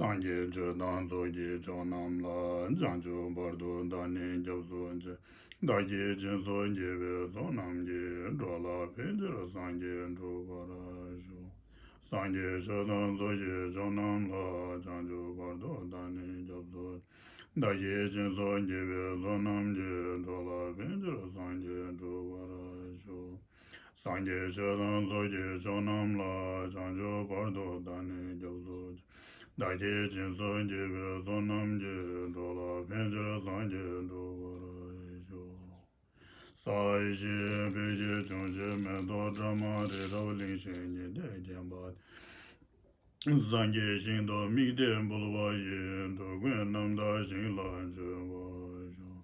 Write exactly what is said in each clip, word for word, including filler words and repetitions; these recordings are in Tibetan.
སངས་རྒྱས་ཆོས་དང་ཚོགས་ཀྱི་མཆོག་རྣམས་ལ། བྱང་ཆུབ་བར་དུ་བདག་ནི་སྐྱབས་སུ་མཆི། བདག་གིས་སྦྱིན་སོགས་བགྱིས་པའི་ཚོགས་རྣམས་ཀྱིས། འགྲོ་ལ་ཕན་ཕྱིར་སངས་རྒྱས་འགྲུབ་པར་ཤོག་སངས་རྒྱས་ཆོས་དང་ཚོགས་ཀྱི་མཆོག་རྣམས་ལ། བྱང་ཆུབ་བར་དུ་བདག་ནི་སྐྱབས་སུ་མཆི། བདག་གིས་སྦྱིན་སོགས་བགྱིས་པའི་ཚོགས་རྣམས་ཀྱིས། འགྲོ་ལ་ཕན་ཕྱིར་སངས་རྒྱས་འགྲུབ་པར་ཤོག་སངས་རྒྱས་ཆོས་དང་ཚོགས་ཀྱི་མཆོག་རྣམས་ལ། བྱང་ཆུབ་བར་དུ་བདག་ནི་སྐྱབས་སུ་མཆི། བདག་གིས་སྦྱིན་སོགས་བགྱིས་པའི་ཚོགས་རྣམས་ཀྱིས། འགྲོ་ལ་ཕན་ཕྱིར་སངས་རྒྱས་འགྲུབ་པར་ཤོག་ས་གཞི་བོད་ཀྱི་འབྱུང་བཞི་མེ་ཏོག་བཀྲ་མ་རི་རབ་གླིང་བཞི་ཉི་ཟླས་བརྒྱན་པ། སངས་རྒྱས་ཞིང་དུ་དམིགས་ཏེ་འབུལ་བ་ཡིས། འགྲོ་ཀུན་རྣམ་དག་ཞིང་ལ་སྤྱོད་པར་ཤོག་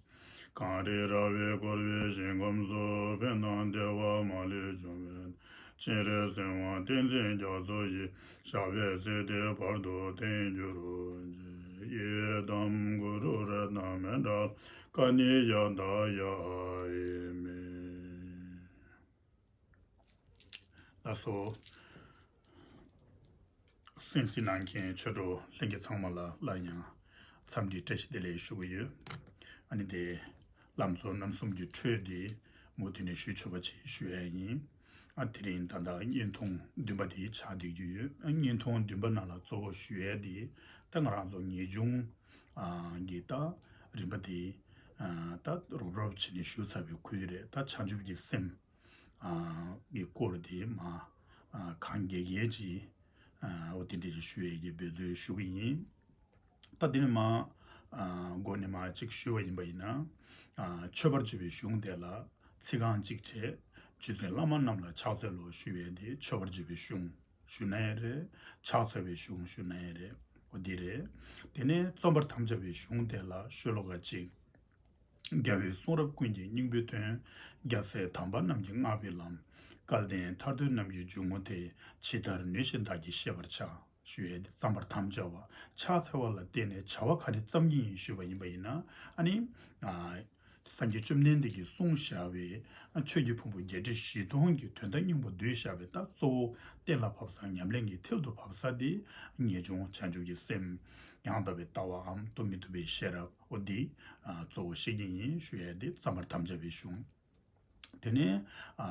གངས་རི་ར་བས་བསྐོར་བའི་ཞིང་ཁམས་སུ། ཕན་དང་བདེ་བ་མ་ལུས་འབྱུང་བའི་སྤྱན་རས་གཟིགས་དབང་བསྟན་འཛིན་རྒྱ་མཚོ་ཡི། ཞབས་པད་སྲིད་མཐའི་བར་དུ་བརྟན་གྱུར་ཅིག་ཡི་དམ་གུ་རུ་རཏྣ་མཎྜལ་ཀ་ཎི་ཡ་ད་ཡ་ཨེ་མེ། ལགས་སོ། གསན་གཟིགས་གནང་མཁན་ཆོས་གྲོགས་ལྷན་རྒྱས་ཚང་མ་ལ་སླར་ཡང་འཚམས་འདྲི་བཀྲ་ཤིས་བདེ་ལེགས་ཞུ་གི་ཡོད། ཨ་ནི་དེ་ལམ་གཙོ་རྣམ་གསུམ་གྱི་འཕྲོས་དེ་མུ་མཐུད་ནས་ཞུ་ཆོག་པ་ཅིག་ཞུ་ཡ་ཡིན། ཨ་དེ་རིང་ད་ལྟ་བརྙན་ཐུང་བདུན་པ་དེ་ཆགས་བསྡད་རྒྱུ་ཡོད། ཨ་བརྙན་ཐུང་བདུན་པ་ནང་ལ་གཙོ་བོ་ཞུ་ཡ་དེ་ད་ང་རང་ཚོ་ངེས་འབྱུང་ཨ་གི་ད་རིམ་པ་དེ་ཨ་ད་རོབ་རོབ་བྱས་ནས་ཞུ་ཚར་བའི་ཁུལ་རེད། ད་བྱང་ཆུབ་ཀྱི་སེམས། ཨ་གི་སྐོར་དེ་མ་ཨ་གང་རྒྱས་རྒྱས་ཀྱིས་ཨ་འོ་དེ་འདྲ་ཞིག་ཞུ་ཡས་ཀྱི་འབད་རྩོལ་ཞུ་གི་ཡིན། ད་དེ་ནས་མ་ཨ་འགོ་ནས་མ་གཅིག་ཞུ་བ་ཡིན་པ་ཡིན་ན། ཨ་མཆོད་པར་བརྗོད་པའི་གཞུང་དེ་ལ་ཚིག་རྐང་གཅིག་བྱས། རྗེ་བཙུན་བླ་མ་རྣམས་ལ་ཕྱག་འཚལ་ལོ་ཞུ་བས་དེ་མཆོད་པར་བརྗོད་པའི་གཞུང་ཞུ་ན་ཡང་རེད། ཕྱག་འཚལ་བའི་གཞུང་ཞུ་ན་ཡང་རེད། འོ་འདི་རེད། དེ་ནས་རྩོམ་པར་དམ་བཅའ་བའི་གཞུང་དེ་ལ་ཤོ་ལོ་ཀ་གཅིག་རྒྱལ་བའི་གསུང་རབ་ཀུན་གྱི་སྙིང་པོའི་དོན། རྒྱལ་སྲས་དམ་པ་རྣམས་ཀྱིས་བསྔགས་པའི་ལམ། སྐལ་ལྡན་ཐར་འདོད་རྣམས་ཀྱི་འཇུག་ངོགས་དེ། ཇི་ལྟར་ནུས་བཞིན་བདག་གིས་ཤེས་པར་བྱ། ཞུ་ཡས་དེ་རྩོམ་པར་དམ་བཅའ་བ། ཕྱག་འཚལ་བ་ལ་བརྟེན་ནས་བྱ་བ་ག་རེ་བརྩམ་གྱི་ཡིན་ཞུས་པ་ཡིན་པ་ཡིན་ན། ཨ་ནི། ཨ་སངས་རྒྱས་བཅོམ་ལྡན་འདས་ཀྱིས་གསུངས་བཞག་པའི་ཆོས་ཀྱི་ཕུང་པོ་བརྒྱད་ཁྲི་བཞི་སྟོང་གི་དོན་དག་སྙིང་པོ་བསྡུས་བཞག་པའི་ད་གཙོ་བོ་གཏན་ལ་ཕབ་ས་ཉམས་ལེན་གྱི་མཐིལ་དུ་ཕབ་ས་དེ་ངེས་འབྱུང་བྱང་ཆུབ་ཀྱི་སེམས། ཡང་དག་པའི་ལྟ་བའམ་ཐོགས་མེད་ཐུབ་པའི་ཤེས་རབ། འོ་འདི་ཨ་གཙོ་བོ་བཤད་ཀྱི་ཡིན་ཞུ་ཡས་དེ་རྩོམ་པར་དམ་བཅའ་བའི་གཞུང་། དེ་ནས་ཨ་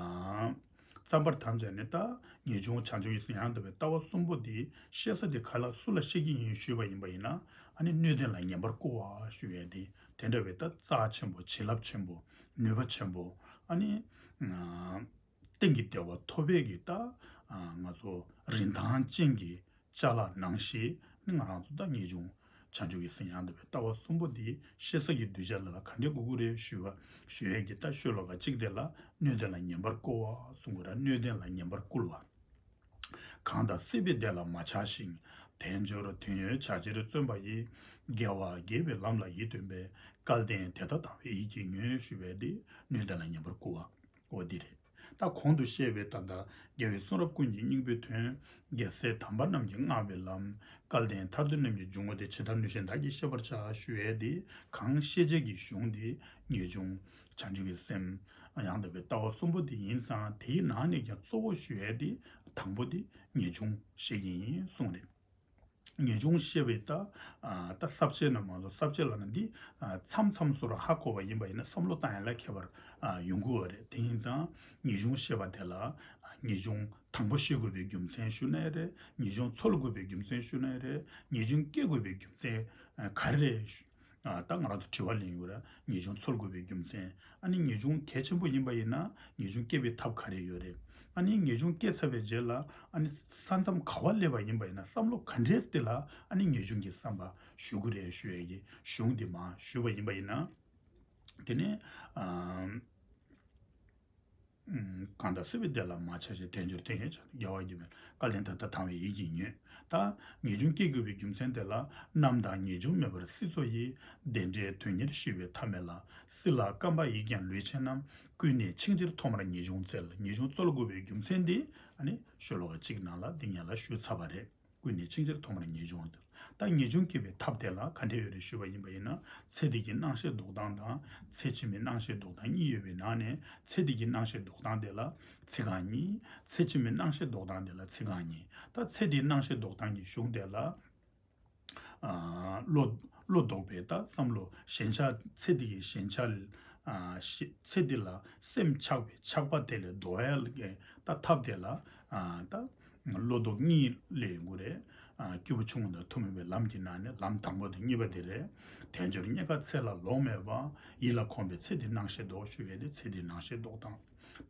རྩོམ་པར་དམ་བཅའ་ནི་ད་ངེས་འབྱུང་བྱང་ཆུབ་ཀྱི་སེམས་ཡང་དག་པའི་ལྟ་བ་གསུམ་པོ་དེ་བཤད་ས་དེ་ག་ལ་སུ་ལ་བཤད་ཀྱི་ཡིན་ཞུས་པ་ཡིན་པ་ཡིན་ན། ཨ་ནི་སྣོད་ལྡན་ལ་ཉན་པར་བསྐུལ་བ་ཞུ་ཡས་དེ་དེ་འདྲ་བའི་ད་རྩ་ཆེན་པོ་བྱིན་རླབས་ཆེན་པོ་ནུས་པ་ཆེན་པོ་ཨ་ནི་ཨ་གཏན་གྱི་བདེ་བ་ཐོབ་པའི་གི་ད་ཨ་ང་ཚོ་རིན་ཐང་ཅན་གྱི་ཅ་ལག་ནང་བཞིན་ནི་ང་རང་ཚོ་ད་ངེས་འབྱུང་བྱང་ཆུབ་ཀྱི་སེམས་ཡང་དག་པའི་ལྟ་བ་གསུམ་པོ་འདི་ཤེས་ས་ཀྱི་གདུལ་བྱ་ལ་ལ་ག་འདྲའི་དགོས་ཀྱི་རེད་ཞུ་བ་ཞུ་ཡས་ཀྱི་ད་ཤོ་ལོ་ཀ་གཅིག་དེ་ལ་སྣོད་ལྡན་ལ་ཉན་པར་བསྐུལ་བ་གསུང་གི་ར། སྣོད་ལྡན་ལ་ཉན་པར་བསྐུལ་བ། གང་དག་སྲིད་པའི་བདེ་ལ་མ་ཆགས་ཤིང་། དལ་འབྱོར་དོན་ཡོད་བྱ་ཕྱིར་བརྩོན་པ་ཡིས། དགེ་བ་དགེ་བའི་ལམ་ལ་ཡིད་རྟོན་པའི། སྐལ་ལྡན་དེ་དག་དང་བའི་ཡིད་ཀྱིས་ཉོན་ཞུ་བས་འདི་སྣོད་ལྡན་ལ་ཉན་པར་བསྐུལ་བ། འོ་འདི་རེད། ད་གོང་དུ་བཤད་པའི་ད་ལྟ་རྒྱལ་བའི་གསུང་རབ་ཀུན་གྱི་སྙིང་པོའི་དོན། རྒྱལ་སྲས་དམ་པ་རྣམས་ཀྱིས་བསྔགས་པའི་ལམ། སྐལ་ལྡན་ཐར་འདོད་རྣམས་ཀྱི་འཇུག་ངོགས་དེ། ཇི་ལྟར་ནུས་བཞིན་བདག་གིས་ཤེས་པར་བྱ་ཞུ་ཡས་དེ་གང་ཤེས་བྱའི་གཞུང་དེ་ངེས་འབྱུང་བྱང་ཆུབ་ཀྱི་སེམས་ཡང་དག་པའི་ལྟ་བ་གསུམ་པོ་དེ་ཡིན་ཙང་། དེའི་ནང་ནས་ཀྱང་གཙོ་བོ་ཞུ་ཡས་དེ་དང་པོ་དེ་ངེས་འབྱུང་བཤད་ཀྱི་ཡིན་གསུངས་རེད། ངེས་འབྱུང་བཤད་པའི་ད་ཨ་ད་ས་བཅད་ནས་མ་གཏོགས། ས་བཅད་ལབ་ན་འདི་ཨ་མཚམས་མཚམས་སུ་ར་ཧ་གོ་བ་ཡིན་པ་ཡིན་ན་བསམ་བློ་བཏང་ཡ་ལ་ཁྱད་པར་ཨ་ཡོང་གི་ཡོད་རེད། དེ་ཡིན་ཙང་ངེས་འབྱུང་བཤད་པ་དེ་ལ་ཨ་ངེས་འབྱུང་དང་པོ་བཤད་དགོས་པའི་རྒྱུ་མཚན་ཞུ་ན་ཡང་རེད། ངེས་འབྱུང་འཚོལ་དགོས་པའི་རྒྱུ་མཚན་ཞུ་ན་ཡང་རེད། ངེས་འབྱུང་སྐྱེ་དགོས་པའི་རྒྱུ་མཚན་ཨ་ག་རེ་རེད་ཞུ། ཨ་ད་ང་རང་ཚོ་དྲི་བ་ལེན་ཡོད་རེད། ངེས་འབྱུང་འཚོལ་དགོས་པའི་རྒྱུ་མཚན། ཨ་ནི་ངེས་འབྱུང་གལ་ཆེན་པོ་ཡིན་པ་ཡིན་ན་ངེས་འབྱུང་སྐྱེ་བའི་ཐབས་ག་རེ་ཡོད་རེད། ཨ་ནི་ངེས་འབྱུང་སྐྱེ་ཚར་བའི་རྗེས་ལ་ཨ་ནི་ས་མཚམས་ག་བ་སླེབས་པ་ཡིན་པ་ཡིན་ན་བསམ་བློ་ག་འདྲས་དེ་ལ་ཨ་ནི་ངེས་འབྱུང་གི་བསམ་པ་ཞུ་དགོས་རེད་ཞུ་ཡས་ཀྱི་གཞུང་འདི་མ་ཞུས་པ་ཡིན་པ་ཡིན་ན། དེ་ནས་ཨ། གང་དག་སྲིད་པའི་བདེ་ལ་མ་ཆགས་ཤིང་། དལ་འབྱོར་དོན་ཡོད་བྱ་དགེ་བ་དགེ་བའི་སྐལ་ལྡན་དེ་དག་དང་བའི་ཡིད་ཀྱིས་ཉོན། ད་ངེས་འབྱུང་སྐྱེ་དགོས་པའི་རྒྱུ་མཚན་དེ་ལ། རྣམ་དག་ངེས་འབྱུང་མེད་པར་སྲིད་འཚོ་ཡི། བདེ་འབྲས་དོན་གཉེར་ཤི་བའི་ཐབས་མེད་ལ། སྲིད་ལ་བརྐམ་པ་ཡིས་ཀྱང་ལུས་ཆེ་རྣམས། ཀུན་ནས་འཆིང་ཕྱིར་ཐོག་མར་ངེས་འབྱུང་བཙལ། ངེས་འབྱུང་རྩོལ་དགོས་པའི་རྒྱུ་མཚན་འདི་ཨ་ནི་ཤོ་ལོ་ཀ་གཅིག་ནང་ལ་འདི་ཉིད་ལ་ཞུས་ཚར་བ་རེད། ཀུན་ནས་འཆིང་ཕྱིར་ཐོག་མར་ངེས་འབྱུང་བཙལ། ད་ངེས་འབྱུང་སྐྱེ་བའི་ཐབས་དེ་ལ་ག་འདྲ་ཡོད་རེད་ཞུས་པ་ཡིན་པ་ཡིན་ན། ཚེ་འདི་གི་སྣང་ཤས་ལྡོག་སྟངས་དང་ཚེ་ཕྱི་མའི་སྣང་ཤས་ལྡོག་སྟངས་གཉིས་ཡོད་པའི་ནང་ནས། ཚེ་འདི་གི་སྣང་ཤས་ལྡོག་སྟངས་དེ་ལ་ཚིག་རྐང་གཉིས། ཚེ་ཕྱི་མའི་སྣང་ཤས་ལྡོག་སྟངས་དེ་ལ་ཚིག་རྐང་གཉིས། ད་ཚེ་འདིའི་སྣང་ཤས་ལྡོག་སྟངས་ཀྱི་གཞུང་དེ་ལ། བློ་བློ་ལྡོག་པའི་ད་བསམ་བློ་ཞེན་ཆགས་ཚེ་འདི་གི་ཞེན་ཆགས། ཨ་ཤེ་ཚེ་འདི་ལ་སེམས་ཆགས་པའི་ཆགས་པ་དེ་ལས་ལྡོག་ཡ་གི་ད་ཐབས་དེ་ལ་ཨ་ད་བློ་ལྡོག་གཉིས་སླེབས་ཡོང་གི་རེད། ཨ་སྐྱེས་བུ་ཆུང་ངུ་དང་ཐུན་མོང་བའི་ལམ་གྱི་ནང་ནས་ལམ་དང་པོ་དང་གཉིས་པ་དེ་རེད། དལ་འབྱོར་རྙེད་དཀའ་ཚེ་ལ་ལོང་མེད་པ། ཡིད་ལ་གོམས་པའི་ཚེ་འདིའི་སྣང་ཤས་ལྡོག་ཞུ་ཡས་དེ་ཚེ་འདིའི་སྣང་ཤས་ལྡོག་སྟངས།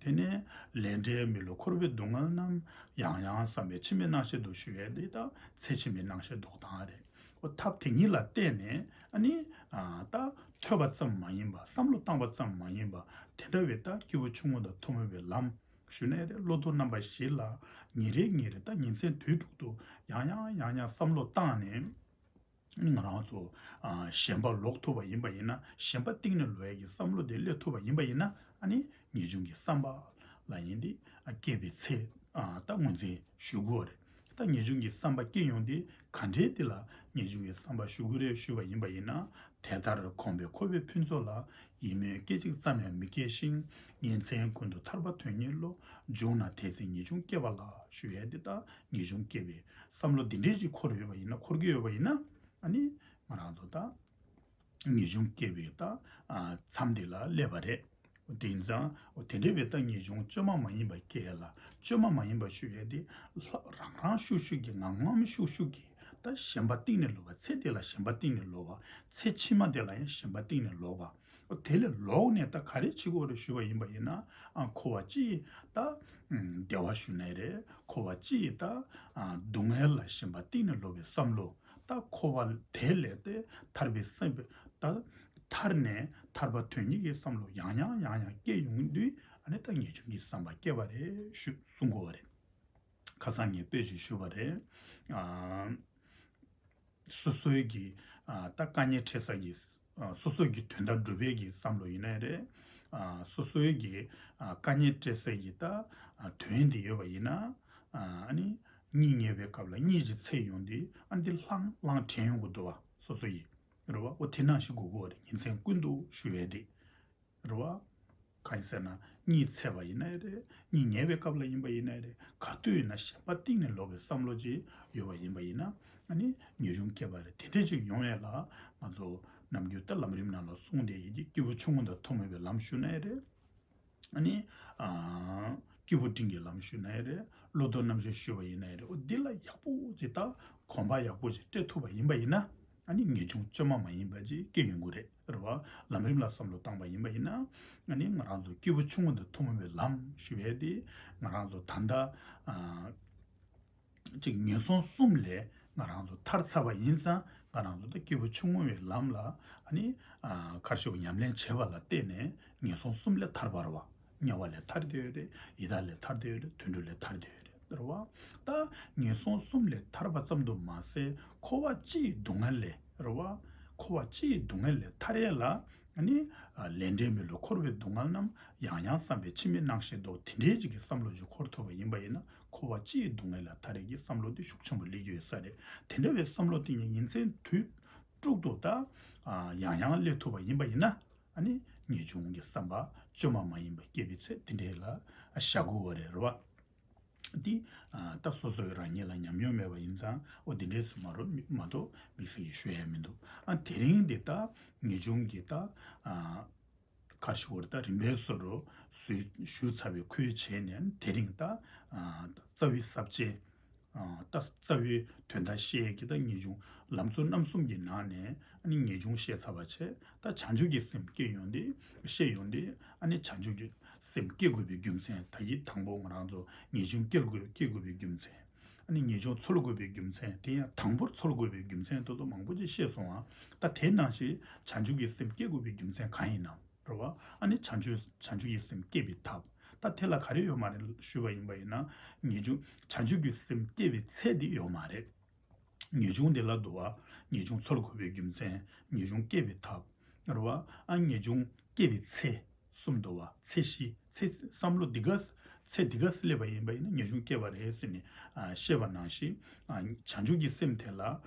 དེ་ནས་ལས་འབྲས་མི་བསླུ་འཁོར་བའི་སྡུག་བསྔལ་རྣམས། ཡང་ཡང་བསམ་པས་ཕྱི་མའི་སྣང་ཤས་ལྡོག་ཞུ་ཡས་དེ་ད་ཚེ་ཕྱི་མའི་སྣང་ཤས་ལྡོག་སྟངས་རེད། འོ་ཐབས་དེ་གཉིས་ལ་བརྟེན་ནས་ཨ་ནི་ཨ་ད་ཐོས་པ་ཙམ་མ་ཡིན་པ། བསམ་བློ་བཏང་བ་ཙམ་མ་ཡིན་པ། དེ་འདྲ་བའི་ད་སྐྱེས་བུ་ཆུང་ངུ་དང་ཐུན་མོང་བའི་ལམ་ཞུ་ན་རེད། བློ་ལྡོག་རྣམ་པ་བཞི་ལ་ཉིན་རེ་ཉིན་རེ་ད་ཉིན་མཚན་དུས་དྲུག་ཏུ་ཡང་ཡང་ཡང་ཡང་བསམ་བློ་བཏང་ནས། ང་རང་ཚོ་ཨ་ཞེན་པ་ལོག་ཐུབ་པ་ཡིན་པ་ཡིན་ན། ཞེན་པ་གཏིང་ནས་ལོག་ཡས་ཀྱི་བསམ་བློ་དེ་སླེབས་ཐུབ་པ་ཡིན་པ་ཡིན་ན། ཨ་ནི་ངེས་འབྱུང་གི་བསམ་པ་ལ་ཡིན་ཏེ་ཨ་སྐྱེས་པའི་ཚེ་ཨ་ད་ངོས་འཛིན་ཞུ་དགོས་རེད། ད་ངེས་འབྱུང་གི་བསམ་པ་སྐྱེ་ཡོང་དུས་ག་འདྲའི་དེ་ལ་ངེས་འབྱུང་གི་བསམ་པ་ཞུ་དགོས་རེད་ཞུས་པ་ཡིན་པ་ཡིན་ན། དེ་ལྟར་གོམས་པས་འཁོར་བའི་ཕུན་ཚོགས་ལ། ཡིད་སྨོན་སྐད་ཅིག་ཙམ་ཡང་མི་སྐྱེ་ཞིང་། ཉིན་མཚན་ཀུན་ཏུ་ཐར་པ་དོན་གཉེར་བློ། བྱུང་ན་དེ་ཚེ་ངེས་འབྱུང་སྐྱེས་པ་ལགས་ཞུ་ཡས་འདི་ལྟ་ངེས་འབྱུང་སྐྱེས་པའི་བསམ་བློ་འདི་འདྲས་ཅིག་འཁོར་ཡོད་པ་ཡིན་ན། འཁོར་གྱི་ཡོད་པ་ཡིན་ན། ཨ་ནི་ང་རང་ཚོ་ད་ངེས་འབྱུང་སྐྱེས་པའི་ད་ཨ་མཚམས་འདི་ལ་སླེབས་པ་རེད། དེ་ཡིན་ཙང་འོ་དེ་འདྲས་པའི་ད་ངེས་འབྱུང་བཅོས་མ་མ་ཡིན་པ་སྐྱེ་ཡས་ལ། བཅོས་མ་མ་ཡིན་པ་ཞུ་ཡས་དེ་ལྷ་རང་རང་ཤུགས་ཤུགས་ཀྱིས་ངམ་ངམ་ཤུགས་ཤུགས་ཀྱིས་ད་ཞེན་པ་གཏིང་ནས་ལོག་པ། ཚེ་འདི་ལ་ཞེན་པ་གཏིང་ནས་ལོག་པ། ཚེ་ཕྱི་མ་དེ་ལ་ཡང་ཞེན་པ་གཏིང་ནས་ལོག་པ། འོ་དེ་ལས་ལོག་ནས་ད་ག་རེ་བྱེད་དགོས་རེད་ཞུས་པ་ཡིན་པ་ཡིན་ན། ཨ་འཁོར་བ་སྤྱི་ཡི་ད་བདེ་བ་ཞུ་ནའི་རེད། འཁོར་བ་སྤྱི་ཡི་ད་ཨ་སྡུག་བསྔལ་ལ་ཞེན་པ་གཏིང་ནས་ལོག་པའི་བསམ་བློ། ད་འཁོར་བ་དེ་ལས་དེ་ཐར་པའི་སེམས་ད་ཐར་ནས་ཐར་པ་དོན་གཉེར་གྱི་བསམ་བློ་ཡང་ཡང་ཡང་ཡང་སྐྱེ་ཡོང་དུས། ཨ་ནི་ད་ངེས་འབྱུང་གི་བསམ་པ་སྐྱེ་བ་རེད་ཞུ་གསུང་གི་ཡོད་རེད། ཁ་སང་ངས་དཔེ་ཅིག་ཞུས་པ་རེད། ཨ་སོ་སོའི་གི་ཨ་ད་དཀའ་ངལ་འཕྲད་ས་གི་ཨ་སོ་སོའི་གི་དོན་དག་སྒྲུབ་པའི་གི་བསམ་བློ་ཡིན་ནའི་རེད། ཨ་སོ་སོའི་གི་ཨ་དཀའ་ངལ་འཕྲད་ས་གི་ད་ཨ་དོན་དེ་ཡོད་པ་ཡིན་ན། ཨ་ནི་གཉིད་ཉལ་བའི་སྐབས་ལ་གཉིད་ཅིག་སད་ཡོང་དུས། ཨ་ནི་དེ་ལྷང་ལྷང་དྲན་ཡོང་གི་འདུག་བ། སོ་སོ་ཡི་རེད་བ། འོ་དེ་ནང་བཞིན་དགོས་ཀྱི་ཡོད་རེད། ཉིན་མཚན་ཀུན་ཏུ་ཞུ་ཡས་དེ་རེད་བ། གང་ཡིན་ཟེར་ན། གཉིད་སད་པ་ཡིན་ནའི་རེད། གཉིད་ཉལ་བའི་སྐབས་ལ་ཡིན་པ་ཡིན་ནའི་རེད། ག་དུས་ཡིན་ན་ཞེན་པ་གཏིང་ནས་ལོག་པའི་བསམ་བློ་ཅིག་ཡོད་པ་ཡིན་པ་ཡིན་ན། ཨ་ནི་ངེས་འབྱུང་སྐྱེ་བ་རེད། དེ་འདྲས་ཅིག་ཡོང་ཡས་ལ་ང་ཚོ་ནམ་རྒྱུན་ད་ལམ་རིམ་ནང་ལ་གསུངས་བསྡད་ཡོད་ཀྱི། སྐྱེས་བུ་ཆུང་ངུ་དང་ཐུན་མོང་བའི་ལམ་ཞུ་ནའི་རེད། ཨ་ནི་ཨ་སྐྱེས་བུ་འབྲིང་གི་ལམ་ཞུ་ནའི་རེད། བློ་ལྡོག་རྣམ་བཞི་ཞུ་བ་ཡིན་ནའི་རེད། འོ་འདི་ལ་ཡག་པོ་ཅིག་ད་གོམས་པ་ཡག་པོ་ཅིག་སྤྲད་ཐུབ་པ་ཡིན་པ་ཡིན་ན། ཨ་ནི་ངེས་འབྱུང་བཅོས་མ་མ་ཡིན་པ་ཅིག་སྐྱེ་ཡོང་གི་རེད། རེད་བ། ལམ་རིམ་ལ་བསམ་བློ་བཏང་པ་ཡིན་པ་ཡིན་ན། ཨ་ནི་ང་རང་ཚོ་སྐྱེས་བུ་ཆུང་ངུ་དང་ཐུན་མོང་བའི་ལམ་ཞུ་ཡས་དེ། ང་རང་ཚོ་ད་ལྟ་ཨ་ཅིག་ངན་སོང་གསུམ་ལས་ང་རང་ཚོ་ཐར་ཚར་བ་ཡིན་ཙང་། ང་རང་ཚོ་ད་སྐྱེས་བུ་ཆུང་ངུ་བའི་ལམ་ལ་ཨ་ནི་ཨ་ག་རེ་ཞུ་དགོས། ཉམས་ལེན་བྱས་པ་ལ་བརྟེན་ནས་ངན་སོང་གསུམ་ལས་ཐར་བ་རེད་བ། དམྱལ་བ་ལས་ཐར་བསྡད་ཡོད་རེད། ཡི་དྭགས་ལས་ཐར་བསྡད་ཡོད་རེད། དུད་འགྲོ་ལས་ཐར་བསྡད་ཡོད་རེད། རེད་བ། ད་ངན་སོང་གསུམ་ལས་ཐར་བ་ཙམ་དུ་མ་ཟད། འཁོར་བ་སྤྱི་ཡི་སྡུག་བསྔལ་ལས། རེད་བ། འཁོར་བ་སྤྱི་ཡི་སྡུག་བསྔལ་ལས་ཐར་ཡས་ལ། ཨ་ནི་ཨ་ལས་འབྲས་མི་བསླུ་འཁོར་བའི་སྡུག་བསྔལ་རྣམས། ཡང་ཡང་བསམ་པས་ཕྱི་མའི་སྣང་ཤས་ལྡོག་དེ་འདྲའི་ཅིག་གི་བསམ་བློ་ཅིག་འཁོར་ཐུབ་པ་ཡིན་པ་ཡིན་ན། འཁོར་བ་སྤྱི་ཡི་སྡུག་བསྔལ་ལས་ཐར་ཡས་ཀྱི་བསམ་བློ་དེ་ཤུགས་ཆེན་པོ་སླེབས་ཀྱི་ཡོད་ས་རེད། དེ་འདྲ་བའི་བསམ་བློ་དེ་ཉིད་ཉིན་མཚན་དུས་དྲུག་ཏུ་ད་ཨ་ཡང་ཡང་སླེབས་ཐུབ་པ་ཡིན་པ་ཡིན་ན། ཨ་ནི་ངེས་འབྱུང་གི་བསམ་པ་བཅོས་མ་མ་ཡིན་པ་སྐྱེས་པའི་ཚེ་དེ་འདྲའི་ལ་བཞག་དགོས་པ་རེད། རེད་བ། འདི་ཨ་ད་སོ་སོའི་རང་ཉིད་ལ་ཉམས་མྱོང་མེད་པ་ཡིན་ཙང་། འོ་འདི་འདྲས་སུ་མ་རུ་མ་གཏོགས་དམིགས་བསལ་གྱི་ཞུ་ཡ་མི་འདུག་ཨ་དེ་རིང་འདི་ད་ངེས་འབྱུང་གི་ད་ཨ་ག་རེ་ཞུ་དགོས་རེད། ད་རིམ་པས་སོ་རུ་ཞུས་ཞུས་ཚར་བའི་ཁུལ་བྱས་ནས། དེ་རིང་ད་ཨ་རྩ་བའི་ས་བཅད། ཨ་ད་རྩ་བའི་དོན་དག་བཤད་ཀྱི་ད་ངེས་འབྱུང་ལམ་གཙོ་རྣམ་གསུམ་གྱི་ནང་ནས། ཨ་ནི་ངེས་འབྱུང་བཤད་ཚར་བ་བྱས། ད་བྱང་ཆུབ་ཀྱི་སེམས་སྐྱེ་ཡོང་དུས། བཤད་ཡོང་དུས། ཨ་ནི་བྱང་ཆུབ་ཀྱི་སེམས་སྐྱེ་དགོས་པའི་རྒྱུ་མཚན། ད་གིན་དང་པོ་ང་རང་ཚོ་ངེས་འབྱུང་སྐྱེ་དགོས་སྐྱེ་དགོས་པའི་རྒྱུ་མཚན། ཨ་ནི་ངེས་འབྱུང་ཚོལ་དགོས་པའི་རྒྱུ་མཚན། དེ་ཡང་དང་པོར་ཚོལ་དགོས་པའི་རྒྱུ་མཚན་དེ་ཚོ་མང་པོ་ཅིག་བཤད་སོང་ང་། ད་དེ་ནང་བཞིན་བྱང་ཆུབ་ཀྱི་སེམས་སྐྱེ་དགོས་པའི་རྒྱུ་མཚན་གང་ཡིན་ནམ། རེད་བ། ཨ་ནི་བྱང་ཆུབ་བྱང་ཆུབ་ཀྱི་སེམས་སྐྱེ་བའི་ཐབས། ད་དེ་ལ་ག་རེ་ཡོད་མ་རེད་ཞུས་པ་ཡིན་པ་ཡིན་ན། ངེས་འབྱུང་བྱང་ཆུབ་ཀྱི་སེམས་སྐྱེ་བའི་ཚད་དེ་ཡོད་མ་རེད། ངེས་འབྱུང་དེ་ལ་འདུ་བ། ངེས་འབྱུང་ཚོལ་དགོས་པའི་རྒྱུ་མཚན། ངེས་འབྱུང་སྐྱེ་བའི་ཐབས། རེད་བ། ཨ་ངེས་འབྱུང་སྐྱེ་བའི་ཚེ་གསུམ་འདུ་བ། ཚེ་བཞི། ཚེ་བསམ་བློ་འདི་ག་ཚེ་འདི་ག་སླེབས་པ་ཡིན་པ་ཡིན་ན་ངེས་འབྱུང་སྐྱེ་བ་རེད་ཟེར་ནས་ཨ་བཤད་པ་ནང་བཞིན། ཨ་བྱང་ཆུབ་ཀྱི་སེམས་དེ་ལ་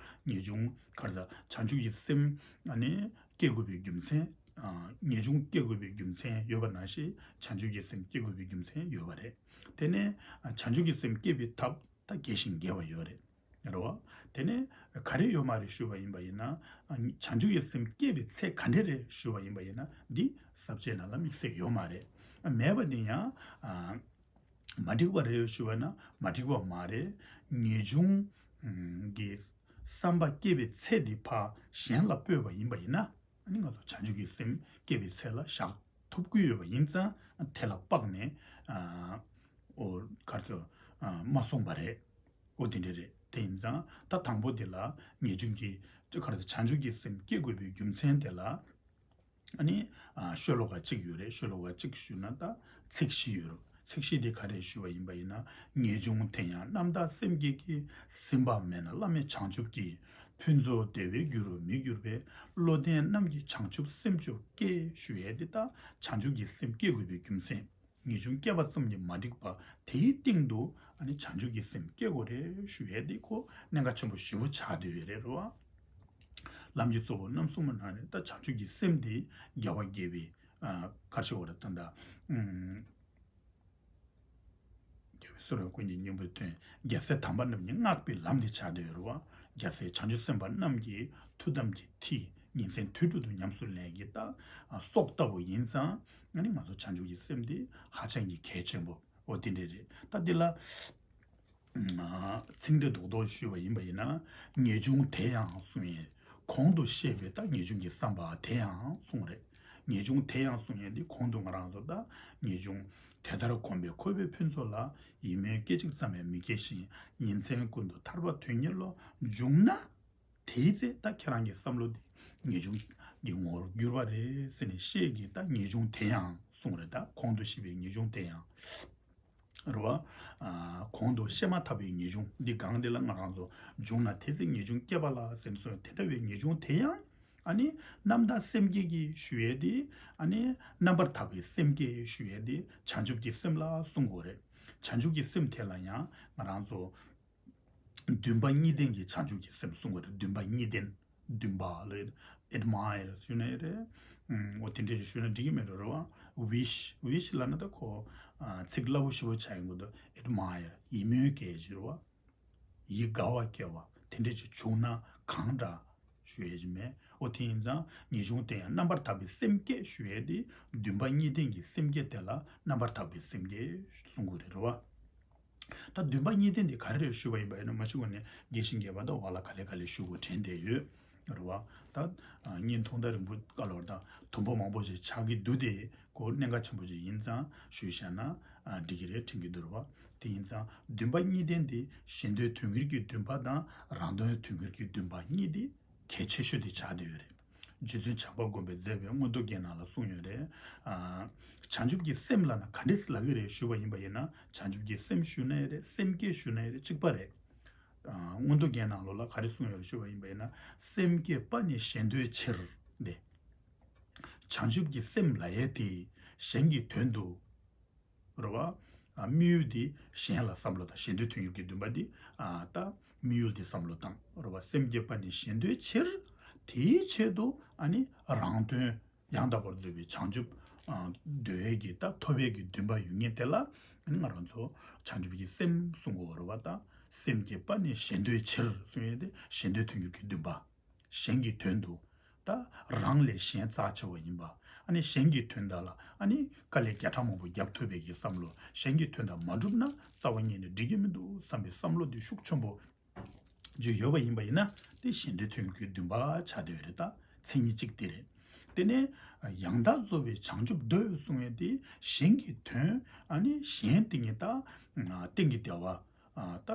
ངེས་འབྱུང་ག་རེ་ཟ། བྱང་ཆུབ་ཀྱི་སེམས་ཨ་ནི་སྐྱེ་དགོས་པའི་རྒྱུ་མཚན། ཨ་ངེས་འབྱུང་སྐྱེ་དགོས་པའི་རྒྱུ་མཚན་ཡོད་པ་ནང་བཞིན། བྱང་ཆུབ་ཀྱི་སེམས་སྐྱེ་དགོས་པའི་རྒྱུ་མཚན་ཡོད་པ་རེད། དེ་ནས་ཨ་བྱང་ཆུབ་ཀྱི་སེམས་སྐྱེ་བའི་ཐབས་ད་རྒྱས་ཤིང་རྒྱས་པ་ཡོད་རེད། རེད་བ། དེ་ནས་ག་རེ་ཡོད་མ་རེད་ཞུས་པ་ཡིན་པ་ཡིན་ན། བྱང་ཆུབ་ཀྱི་སེམས་སྐྱེས་པའི་ཚད་ག་འདྲ་རེད་ཞུས་པ་ཡིན་པ་ཡིན་ན། འདི་ས་བཅད་ནང་ལ་དམིགས་བསལ་ཡོད་མ་རེད། མེད་པ་འདི་ཡང་མ་འགྲིག་པ་རེད་ཞུས་པ་ན་མ་འགྲིག་པ་མ་རེད། ངེས་འབྱུང་གི་བསམ་པ་སྐྱེས་པའི་ཚད་འདི་ཕར་གཞན་ལ་སྤོས་པ་ཡིན་པ་ཡིན་ན། ཨ་ནི་ང་ཚོ་བྱང་ཆུབ་ཀྱི་སེམས་སྐྱེས་པའི་ཚད་ལ་བཞག་ཐུབ་ཀྱི་ཡོད་པ་ཡིན་ཙང་། དེ་ལ་དཔག་ནས་ཨ་འོ་ག་རེ་ཟེར་ཨ་མ་གསུངས་པ་རེད། འོ་དེ་འདྲ་རེད། དེ་ཡིན་ཙང་ད་དང་པོ་དེ་ལ་ངེས་འབྱུང་གི་ག་རེ་ཟེར་བྱང་ཆུབ་ཀྱི་སེམས་སྐྱེ་དགོས་པའི་རྒྱུ་མཚན་དེ་ལ་ཨ་ནི་ཨ་ཤོ་ལོ་ཀ་གཅིག་ཡོད་རེད། ཤོ་ལོ་ཀ་གཅིག་ཞུས་ན་ད་ཚིག་བཞི་ཡོད་རེད། ཚིག་བཞི་དེ་ག་རེ་ཞུ་བ་ཡིན་པ་ཡིན་ན། ངེས་འབྱུང་དེ་ཡང་རྣམ་དག་སེམས་བསྐྱེད་ཀྱིས། ཟིན་པ་མེད་ན་བླ་མེད་བྱང་ཆུབ་ཀྱི། ཕུན་ཚོགས་བདེ་བའི་རྒྱུ་རུ་མི་འགྱུར་བའི། བློ་ལྡན་རྣམས་ཀྱིས་བྱང་ཆུབ་སེམས་མཆོག་སྐྱེ་ཞུ་ཡས་དེ། ད་བྱང་ཆུབ་ཀྱི་སེམས་སྐྱེ་དགོས་པའི་རྒྱུ་མཚན། ངེས་འབྱུང་སྐྱེས་པ་ཙམ་གྱིས་མ་འགྲིག་པ་དེའི་སྟེང་དུ་ཨ་ནི་བྱང་ཆུབ་ཀྱི་སེམས་སྐྱེ་དགོས་རེད་ཞུ་ཡས་དེ་ཁོ་གནད་འགག་ཆེན་པོ་ཞེ་པོ་ཆགས་བསྡད་ཡོད་རེད་རེད་བ། ལམ་གྱི་གཙོ་བོ་རྣམ་གསུམ་པོ་ནང་ནས་ད་བྱང་ཆུབ་ཀྱི་སེམས་དེ་རྒྱལ་བ་དགྱེས་པའི་ཨ་ག་རེ་ཞུ་དགོས་རེད། ད་ད་ཨུམ། རྒྱལ་བའི་གསུང་རབ་ཀུན་གྱི་སྙིང་པོའི་དོན། རྒྱལ་སྲས་དམ་པ་རྣམས་ཀྱིས་བསྔགས་པའི་ལམ་འདི་ཆགས་བསྡད་ཡོད་རེད་བ། རྒྱལ་སྲས་བྱང་ཆུབ་སེམས་དཔའ་རྣམས་ཀྱི་ཐུགས་དམ་གྱི་མཐིལ་ཉིན་མཚན་དུས་དྲུག་ཏུ་ཉམས་སུ་ལེན་གྱི་ད་སྲོག་ལྟ་བུ་ཡིན་ཙང་། ཨ་ནི་ང་ཚོ་བྱང་ཆུབ་ཀྱི་སེམས་འདི་ཧ་ཅང་གི་གལ་ཆེན་པོ་འོ་དེ་འདྲ་རེད། ད་འདི་ལ་ཚིག་འགྲེལ་རྡོག་རྡོག་ཞུས་པ་ཡིན་པ་ཡིན་ན། ངེས་འབྱུང་དེ་ཡང་གསུང་ཡས། གོང་དུ་བཤད་པའི་ད་ངེས་འབྱུང་གི་བསམ་པ་དེ་ཡང་གསུང་རེད། ངེས་འབྱུང་དེ་ཡང་གསུང་ཡས་འདི་གོང་དུ་ང་རང་ཚོ་ད་ངེས་འབྱུང་དེ་ལྟར་གོམས་པས་འཁོར་བའི་ཕུན་ཚོགས་ལ། ཡིད་སྨོན་སྐད་ཅིག་ཙམ་ཡང་མི་སྐྱེ་ཞིང་། ཉིན་མཚན་ཀུན་ཏུ་ཐར་པ་དོན་གཉེར་བློ། བྱུང་ན་དེའི་ཚེ། ད་ཁྱེད་རང་གི་བསམ་བློ་འདི་ངེས་འབྱུང་གི་ངོ་བོར་འགྱུར་བ་རེད་ཟེར་ནས་བཤད་ཀྱི་ད་ངེས་འབྱུང་དེ་ཡང་གསུང་རེད། ད་གོང་དུ་བཤད་པའི་ངེས་འབྱུང་དེ་ཡང་། རེད་བ། ཨ་གོང་དུ་བཤད་མ་ཐག་པའི་ངེས་འབྱུང་འདི་གང་འདི་ལ་ང་རང་ཚོ་བྱུང་ན་དེ་ཚེ་ངེས་འབྱུང་སྐྱེས་པ་ལ་ཟེར་ནས་གསུངས། དེ་འདྲ་བའི་ངེས་འབྱུང་དེ་ཡང་ཨ་ནི་རྣམ་དག་སེམས་བསྐྱེད་ཀྱིས་ཞུ་ཡས་དེ། ཨ་ནི་རྣམ་པར་དག་པའི་སེམས་བསྐྱེད་ཞུ་ཡས་དེ་བྱང་ཆུབ་ཀྱི་སེམས་ལ་གསུང་དགོས་རེད། བྱང་ཆུབ་ཀྱི་སེམས་དེ་ལ་ཡང་ང་རང་ཚོ་འདུན་པ་གཉིས་ལྡན་གྱི་བྱང་ཆུབ་ཀྱི་སེམས་གསུང་དགོས་རེད། འདུན་པ་གཉིས་ལྡན། འདུན་པ་ལ་admire ཞུ་ན་ཡང་རེད། ཨུམ། འོ་དེ་འདྲ་ཞིག་ཞུ་ན་འགྲིག་གི་མེད་འགྲོ་རེད་བ། wish wish ལབ་ན་ད་ཁོ་ཨ་ཚིག་སླ་པོ་ཞེ་པོ་ཆགས་ཡོང་གི་འདུག admire ཡིད་སྨོན་སྐྱེ་ཞིག་རེད་བ། ཡིད་དགའ་བ་སྐྱེ་བ་དེ་འདྲ་ཞིག་བྱུང་ན་གང་འདྲ་ཞུ་ཡས་ཀྱི་མེད། འོ་དེ་ཡིན་ཙང་ངེས་འབྱུང་དེ་ཡང་རྣམ་པར་དག་པའི་སེམས་བསྐྱེད་ཞུ་ཡས་དེ། འདུན་པ་གཉིས་ལྡན་གྱི་སེམས་བསྐྱེད་དེ་ལ་རྣམ་པར་དག་པའི་སེམས་བསྐྱེད་གསུང་དགོས་རེད་རེད་བ། ད་འདུན་པ་གཉིས་ལྡན་དེ་ག་རེ་རེད་ཞུས་པ་ཡིན་པ་ཡིན་ན། མ་ཞུ་བ་ནས་རྒྱས་ཤིང་རྒྱས་པ་དང་བ་ལ་ག་ལེ་ག་ལེ་ཞུ་དགོས་དྲན་བསྡད་ཡོད་རེད་བ། ད་ཨ་བརྙན་ཐུང་ད་རིང་པོ་ག་ལོར་ད་དུམ་བུ་མང་པོ་ཞིག་ཆགས་ཀྱི་འདུག་དེ་ཁོ་གནད་འགག་ཆེན་པོ་ཞིག་ཡིན་ཙང་ཞུས་བཞག་ན་ཨ་འགྲིག་གི་རེད་དྲན་གྱི་འདུག་རེད་བ། དེ་ཡིན་ཙང་འདུན་པ་གཉིས་ལྡན་དེ་གཞན་དོན་དོན་གཉེར་གྱི་འདུན་པ་དང་རང་དོན་དོན་གཉེར་གྱི་འདུན་པ་གཉིས་དེ་གལ་ཆེ་ཤོས་དེ་ཆགས་བསྡད་ཡོད་རེད། རྗེ་བཙུན་བྱམས་པ་མགོན་པོས་མཛད་པའི་མངོན་རྟོགས་རྒྱན་ནང་ལ་གསུངས་ཡོད་རེད། ཨ་བྱང་ཆུབ་ཀྱི་སེམས་ལབ་ན་ག་འདྲས་ལབ་ཀྱི་རེད་ཞུས་པ་ཡིན་པ་ཡིན་ན། བྱང་ཆུབ་ཀྱི་སེམས་ཞུ་ན་ཡང་རེད། སེམས་བསྐྱེད་ཞུ་ན་ཡང་རེད། གཅིག་པ་རེད། ཨ་མངོན་རྟོགས་རྒྱན་ནང་ལོགས་ལ་ག་རེ་གསུངས་ཡོད་རེད་ཞུས་པ་ཡིན་པ་ཡིན་ན། སེམས་བསྐྱེད་པ་ནི་གཞན་དོན་ཕྱིར་ཏེ། བྱང་ཆུབ་ཀྱི་སེམས་ལབ་ཡས་དེ་གཞན་གྱི་དོན་དུ་རེད་བ། ཨ་དམིགས་ཡུལ་འདི་གཞན་ལ་བསམ་བློ་དང་། གཞན་དོན་དོན་གཉེར་གྱི་འདུན་པ་འདི་ཨ་ད་དམིགས་ཡུལ་འདི་བསམ་བློ་བཏང་རེད་བ། སེམས་བསྐྱེད་པ་ནི་གཞན་དོན་ཕྱིར། དེའི་ཆེད་དུ་ཨ་ནི་རང་དོན་ཡང་དག་པར་རྫོགས་པའི་བྱང་ཆུབ་ཨ་འདོད་ཡས་ཀྱི་ད་ཐོབ་ཡས་ཀྱི་འདུན་པ་ཡོད་མཁན་དེ་ལ་ཨ་ནི་ང་རང་ཚོ་བྱང་ཆུབ་ཀྱི་སེམས་གསུང་གི་ཡོད་རེད་བ། ད་སེམས་བསྐྱེད་པ་ནི་གཞན་དོན་ཕྱིར་གསུང་ཡས་དེ་གཞན་དོན་དོན་གཉེར་གྱི་འདུན་པ། གཞན་གྱི་དོན་དུ། ད་རང་ལས་གཞན་རྩ་ཆེ་བ་ཡིན་པ། ཨ་ནི་གཞན་གྱི་དོན་དག་ལ་ཨ་ནི་དཀའ་ལས་བརྒྱ་ཕྲག་མང་པོ་རྒྱབ་ཐུབ་པའི་གི་བསམ་བློ། གཞན་གྱི་དོན་དག་མ་བསྒྲུབས་ན་རྩ་བ་ཉིད་ནས་འགྲིག་གི་མི་འདུག་བསམ་པའི་བསམ་བློ་དེ་ཤུགས་ཆེན་པོ་ཅིག་ཡོད་པ་ཡིན་པ་ཡིན་ན། དེ་གཞན་དོན་དོན་གཉེར་གྱི་འདུན་པ་ཆགས་བསྡད་ཡོད་རེད། ད་མཚན་ཉིད་གཅིག་དེ་རེད། དེ་ནས་ཡང་དག་རྫོགས་པའི་བྱང་ཆུབ་འདོད་གསུང་ཡས་དེ་གཞན་གྱི་དོན་ཨ་ནི་གཞན་དེ་ཉིད་ད་གཏན་གྱི་བདེ་བ་ད།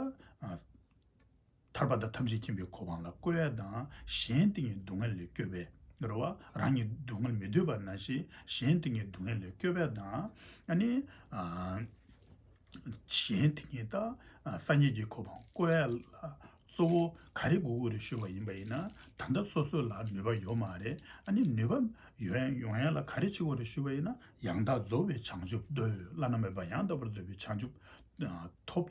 ཐར་པ་དང་ཐམས་ཅད་མཁྱེན་པའི་གོ་འཕང་ལ་བཀོད་ཡ་དང་། གཞན་དེ་ཉིད་སྡུག་བསྔལ་ལས་སྐྱོབ་པའི་རེད་བ། རང་ཉིད་སྡུག་བསྔལ་མི་འདོད་པ་ནང་བཞིན་གཞན་དེ་ཉིད་སྡུག་བསྔལ་ལས་སྐྱོབ་པ་དང་། ཨ་ནི་ཨ་གཞན་དེ་ཉིད་ད་སངས་རྒྱས་ཀྱི་གོ་འཕང་བཀོད་ཡ་ལ་གཙོ་བོ་ག་རེ་དགོས་ཀྱི་རེད་ཞུས་པ་ཡིན་པ་ཡིན་ན། ད་ལྟ་སོ་སོ་ལ་ནུས་པ་ཡོད་མ་རེད། ཨ་ནི་ནུས་པ་ཡོང་ཡ་ཡོང་ཡ་ལ་ག་རེ་བྱེད་དགོས་རེད་ཞུས་པ་ཡིན་ན། ཡང་དག་རྫོགས་པའི་བྱང་ཆུབ་འདོད། བླ་ན་མེད་པ་ཡང་དག་པར་རྫོགས་པའི་བྱང་ཆུབ་ཐོབ།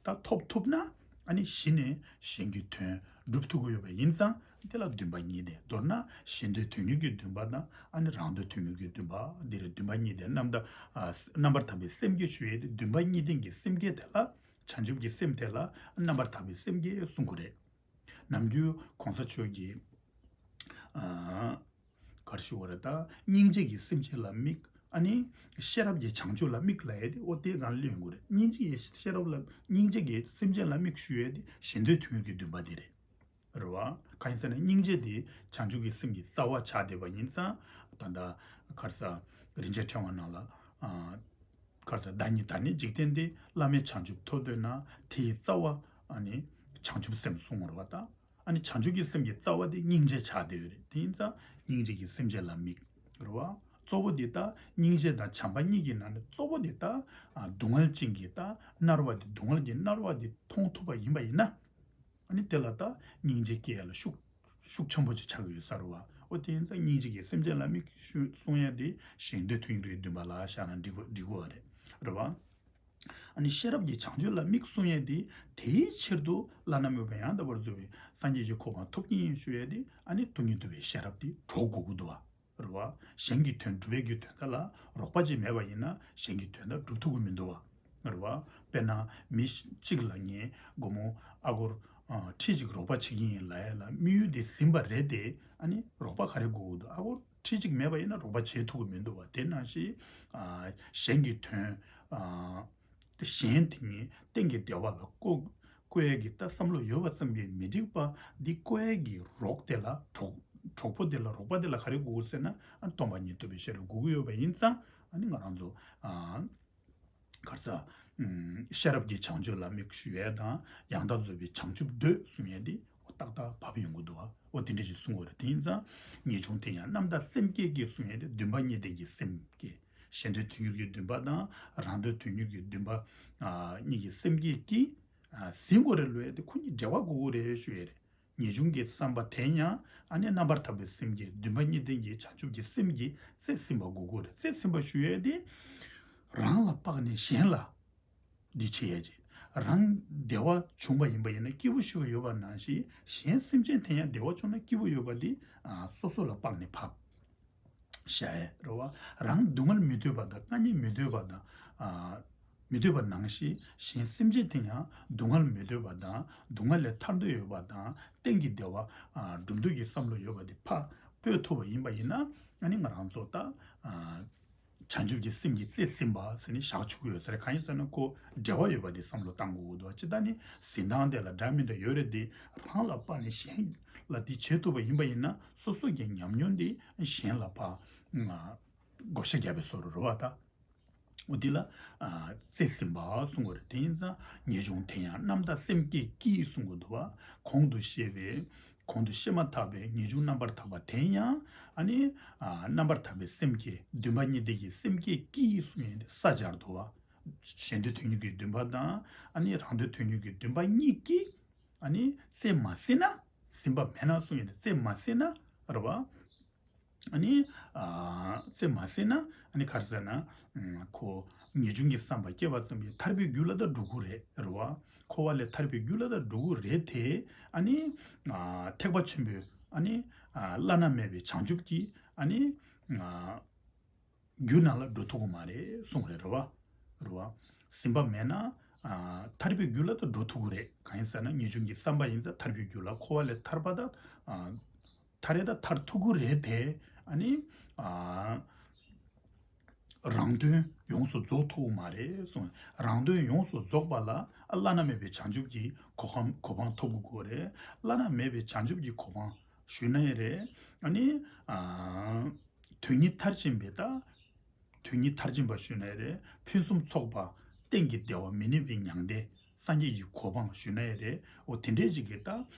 ད་ཐོབ་ཐུབ་ན་ཨ་ནི་གཞི་ནས་གཞན་གྱི་དོན་སྒྲུབ་ཐུབ་ཀྱི་ཡོད་པ་ཡིན་ཙང་། དེ་ལ་འདུན་པ་གཉིས་ལྡན། མདོར་ན་གཞན་དོན་དོན་གཉེར་གྱི་འདུན་པ་དང་། ཨ་ནི་རང་དོན་དོན་གཉེར་གྱི་འདུན་པ། འདི་རེད། འདུན་པ་གཉིས་ལྡན། རྣམ་དག་ཨ་རྣམ་པར་དག་པའི་སེམས་བསྐྱེད་ཞུ་ཡས་དེ། འདུན་པ་གཉིས་ལྡན་གྱི་སེམས་བསྐྱེད་དེ་ལ་ བྱང་ཆུབ་ཀྱི་སེམས་དེ་ལ་རྣམ་པར་དག་པའི་སེམས་ཀྱིས་གསུང་གི་རེད། ནམ་རྒྱུན་གོང་ས་མཆོག་གིས་ཨ་ག་རེ་ཞུ་བ་རེད། ད་སྙིང་རྗེ་གི་སེམས་ཅན་ལ་དམིགས། ཨ་ནི་ཤེས་རབ་ཀྱི་བྱང་ཆུབ་ལ་དམིགས་ལབ་ཡས་དེ་ཨོ་དེ་གང་ལ་ཡོང་གི་རེད། སྙིང་རྗེ་གི་ཤེས་རབ་ལ་སྙིང་རྗེ་གི་སེམས་ཅན་ལ་དམིགས་ཞུ་ཡས་དེ་གཞན་དོན་དོན་གྱི་འདུན་པ་དེ་རེད། རེད་བ། གང་ཡིན་ཟེར་ན་སྙིང་རྗེ་དེ་བྱང་ཆུབ་ཀྱི་སེམས་ཀྱི་རྩ་བ་ཆགས་བསྡད་པ་ཡིན་ཙང་། ད་ལྟ་ག་རེ་ཟ། རིན་ཆེན་ཕྲེང་བ་ནང་ལ་ཨ་ག་རེ་ཟ། བདག་ཉིད་ད་ནི་འཇིག་རྟེན་འདི། བླ་མེད་བྱང་ཆུབ་ཐོབ་འདོད་ན། དེའི་རྩ་བ་ཨ་ནི་བྱང་ཆུབ་སེམས་གསུངས་པ་རེད་བ། ད་ཨ་ནི་བྱང་ཆུབ་ཀྱི་སེམས་ཀྱི་རྩ་བ་དེ་སྙིང་རྗེ་ཆགས་བསྡད་ཡོད་རེད། དེ་ཡིན་ཙང་སྙིང་རྗེ་གི་སེམས་ཅན་ལ་དམིགས། རེད་བ། གཙོ་བོ་དེ་ད་སྙིང་རྗེ་དང་བྱམས་པ་གཉིས་ཀྱི་ནང་ནས་གཙོ་བོ་དེ་ད་ཨ་སྡུག་བསྔལ་ཅན་གྱི་ད་མནར་བ་དེ། སྡུག་བསྔལ་གྱི་མནར་བ་དེ་མཐོང་ཐུབ་པ་ཡིན་པ་ཡིན་ན། ཨ་ནི་དེ་ལ་ད་སྙིང་རྗེ་སྐྱེ་ཡ་ལ་ཤུགས་ཤུགས་ཆེན་པོ་ཅིག་ཆགས་ཀྱི་ཡོད་ས་རེད་བ། འོ་དེ་ཡིན་ཙང་སྙིང་རྗེ་གི་སེམས་ཅན་ལ་དམིགས་ཞུ་གསུང་ཡ་དེ་གཞན་དོན་དོན་གྱི་འདུན་པ་ལ་བཞག་ན་འགྲིག་གོ་འགྲིག་གོ་བ་རེད། རེད་བ། ཨ་ནི་ཤེས་རབ་ཀྱི་བྱང་ཆུབ་ལ་དམིགས་གསུང་ཡ་དེ། དེའི་ཕྱིར་དུ་བླ་ན་མེད་པ་ཡང་དག་པར་རྫོགས་པའི་སངས་རྒྱས་ཀྱི་གོ་འཕང་ཐོབ་ཀྱི་ཡིན་ཞུ་ཡ་དེ། ཨ་ནི་སྟོང་ཉིད་རྟོགས་པའི་ཤེས་རབ་དེ་གྲོགས་དགོས་ཀྱི་འདུག་བ། རེད་བ། གཞན་གྱི་དོན་སྒྲུབ་པའི་གི་དོན་དག་ལ་རོགས་པ་ཅིག་མེད་པ་ཡིན་ན་གཞན་གྱི་དོན་དག་སྒྲུབ་ཐུབ་ཀྱི་མི་འདུག་བ། རེད་བ། དཔེར་ན་མི་གཅིག་ལ་ངས་སྒོར་མོ་ཨ་སྒོར་ཁྲི་གཅིག་རོགས་པ་བྱེད་ཀྱི་ཡིན་ལབ་ཡ་ལ་དམིགས་ཡུལ་དེ་ཟིན་པ་རེད་དེ། ཨ་ནི་རོགས་པ་ག་རེ་དགོས་ཀྱི་འདུག་ཨ་སྒོར་ཁྲི་གཅིག་མེད་པ་ཡིན་ན་རོགས་པ་བྱེད་ཐུབ་ཀྱི་མི་འདུག་བ། དེ་ནང་བཞིན་གཞན་གྱི་དོན། དེ་གཞན་དེ་ཉིད་གཏན་གྱི་བདེ་བ་ལ་བཀོད་བཀོད་ཡས་ཀྱི་ད་བསམ་བློ་ཡོད་པ་ཙམ་གྱིས་མི་འགྲིག་པ་འདི། བཀོད་ཡས་ཀྱི་རོགས་དེ་ལ་གྲོགས་གྲོགས་པོ་དེ་ལ་རོགས་པ་དེ་ལ་ག་རེ་དགོས་ཀྱི་ཟེར་ན། ཨ་སྟོང་པ་ཉིད་རྟོགས་པའི་ཤེས་རབ་དགོས་ཀྱི་ཡོད་པ་ཡིན་ཙང་། ཨ་ནི་ང་རང་ཚོ་ཨ་ག་རེ་ཟ། ཨུམ། ཤེས་རབ་ཀྱི་བྱང་ཆུབ་ལ་དམིགས་ཞུ་ཡས་དང་། ཡང་དག་རྫོགས་པའི་བྱང་ཆུབ་འདོད་གསུང་ཡས་འདི་ཏག་ཏག་བབས་ཡོང་གི་འདུག་བ། འོ་དེ་འདྲ་ཞིག་གསུང་དགོས་རེད། དེ་ཡིན་ཙང་ངེས་འབྱུང་དེ་ཡང་རྣམ་དག་སེམས་བསྐྱེད་ཀྱིས་གསུང་ཡས་དེ་འདུན་པ་གཉིས་ལྡན་གྱི་སེམས་བསྐྱེད། གཞན་དོན་དོན་གཉེར་གྱི་འདུན་པ་དང་རང་དོན་དོན་གཉེར་གྱི་འདུན་པ་ཨ་གཉིས་ཀྱི་སེམས་བསྐྱེད་ཀྱིས་ཨ་ཟིན་དགོས་རེད་ལབ་ཡས་དེ་ཁོ་གཉིས་འབྲེལ་བ་དགོས་ཀྱི་རེད་ཞུ་ཡས་རེད། ངེས་འབྱུང་གི་བསམ་པ་དེ་ཡང་ཨ་ནི་རྣམ་པར་དག་པའི་སེམས་ཀྱིས། འདུན་པ་གཉིས་ལྡན་གྱི་བྱང་ཆུབ་ཀྱི་སེམས་ཀྱིས་རྩད་ཟིན་པ་དགོས་ཀྱི་རེད། རྩད་ཟིན་པ་ཞུ་ཡས་དེ་རང་ལ་དཔག་ནས་གཞན་ལ་འདི་བྱེད་ཡས་ཀྱི། རང་བདེ་བ་བྱུང་བ་ཡིན་པ་ཡིན་ན་སྐྱིད་པོ་ཞིག་ཡོད་པ་ནང་བཞིན། གཞན་སེམས་ཅན་དེ་ཡང་བདེ་བ་བྱུང་ན་སྐྱིད་པོ་ཡོད་པ་འདི་ཨ་སོ་སོ་ལ་དཔག་ནས་ཕབ་བཞག་ཡས་རེད་བ། རང་སྡུག་བསྔལ་མི་འདོད་པ་དང་དཀའ་ངལ་མི་འདོད་པ་དང་། ཨ་མི་འདོད་པ་ནང་བཞིན་གཞན་སེམས་ཅན་དེ་ཡང་སྡུག་བསྔལ་མི་འདོད་པ་དང་། སྡུག་བསྔལ་ལས་ཐར་འདོད་ཡོད་པ་དང་། གཏན་གྱི་བདེ་བ་ཨ་སྒྲུབ་འདོད་ཀྱི་བསམ་བློ་ཡོད་པ་དེ་ཕར་སྤོས་ཐུབ་པ་ཡིན་པ་ཡིན་ན། ཨ་ནི་ང་རང་ཚོ་ད་ཨ་བྱང་ཆུབ་ཀྱི་སེམས་ཀྱི་རྩེ་ཟིན་པ་ཟེར་ནས་བཞག་ཆོག་གི་ཡོད་ས་རེད། གང་ཡིན་ཟེར་ན་ཁོ་འབྲེལ་བ་ཡོད་པ་དེ་བསམ་བློ་བཏང་དགོས་ཀྱི་འདུག་ཅི་ལྟར་ནི་ཟིན་སྟངས་དེ་ལ་འདྲ་མི་འདྲ་ཡོད་རེད་དེ། རང་ལ་དཔག་ནས་གཞན་ལ་དེ་བྱེད་ཐུབ་པ་ཡིན་པ་ཡིན་ན། སོ་སོ་གི་ཉམས་མྱོང་དེ་གཞན་ལ་ཕར་ཨ་བགོ་བཤའ་རྒྱག་པའི་བཟོ་འདྲ་རེད་བ། ད་འོ་དེ་ལ་ཨ་རྩེ་ཟིན་པ་གསུང་གི་རེད། དེ་ཡིན་ཙང་ངེས་འབྱུང་དེ་ཡང་རྣམ་དག་སེམས་བསྐྱེད་ཀྱིས་གསུང་གི་འདུག་བ། གོང་དུ་བཤད་པའི་གོང་དུ་བཤད་མ་ཐག་པའི་ངེས་འབྱུང་རྣམ་པར་དག་པ་དེ་ཡང་ཨ་ནི་ཨ་རྣམ་པར་དག་པའི་སེམས་བསྐྱེད། འདུན་པ་གཉིས་ལྡན་གྱི་སེམས་བསྐྱེད་ཀྱིས་གསུང་ཡས་དེ་ས་སྦྱར་འདུག་བ། གཞན་དོན་དོན་གཉེར་གྱི་འདུན་པ་དང་། ཨ་ནི་རང་དོན་དོན་གཉེར་གྱི་འདུན་པ་གཉིས་ཀྱིས་ཨ་ནི་རྩེ་མ་ཟིན་ན། ཟིན་པ་མེད་ན་གསུང་ཡས་དེ། རྩེ་མ་ཟིན་ན་རེད་བ། ཨ་ནི་ཨ་རྩེ་མ་ཟིན་ན་ཨ་ནི་ག་རེ་ཟེར་ན། ཨ་ཁོ་ངེས་འབྱུང་གི་བསམ་པ་སྐྱེས་པ་ཙམ་གྱིས་ཐར་པའི་རྒྱུ་ལ་ད་འགྲོ་གི་རེད། རེད་བ། འཁོར་བ་ལས་ཐར་པའི་རྒྱུ་ལ་ད་འགྲོ་གི་རེད་དེ། ཨ་ནི་ཨ་ཐེག་པ་ཆེན་པོའི་ཨ་ནི་ཨ་བླ་ན་མེད་པའི་བྱང་ཆུབ་ཀྱི་ཨ་ནི་ཨ་རྒྱུ་ནང་ལ་འགྲོ་ཐུབ་ཀྱི་མ་རེད་གསུངས་རེད། རེད་བ། རེད་བ། ཟིན་པ་མེད་ན་ཨ་ཐར་པའི་རྒྱུ་ལ་ད་འགྲོ་ཐུབ་ཀྱི་རེད། གང་ཡིན་ཟེར་ན་ངེས་འབྱུང་གི་བསམ་པ་ཡིན་ཙང་ཐར་པའི་རྒྱུ་ལ། འཁོར་བ་ལས་ཐར་པ་ད་ཨ་ཐར་ཡས་ད་ཐར་ཐུབ་ཀྱི་རེད་དེ། ཨ་ནི་ཨ་རང་དོན་ཡོངས་སུ་རྫོགས་ཐུབ་ཀྱི་མ་རེད་གསུངས། རང་དོན་ཡོངས་སུ་རྫོགས་པ་ལ་ཨ་བླ་ན་མེད་པའི་བྱང་ཆུབ་ཀྱི་གོ་འཕང་གོ་འཕང་ཐོབ་དགོས་ཀྱི་རེད། བླ་ན་མེད་པའི་བྱང་ཆུབ་ཀྱི་གོ་འཕང་ཞུས་ན་ཡང་རེད། ཨ་ནི་ཨ་དོན་གཉིས་མཐར་ཕྱིན་པའི་ད་དོན་གཉིས་མཐར་ཕྱིན་པ་ཞུས་ན་ཡང་རེད། ཕུན་སུམ་ཚོགས་པ་གཏན་གྱི་བདེ་བ་མི་གནས་པའི་མྱང་འདས་སངས་རྒྱས་ཀྱི་གོ་འཕང་ཞུས་ན་ཡང་རེད། འོ་དེ་འདྲས་ཅིག་གི་ད་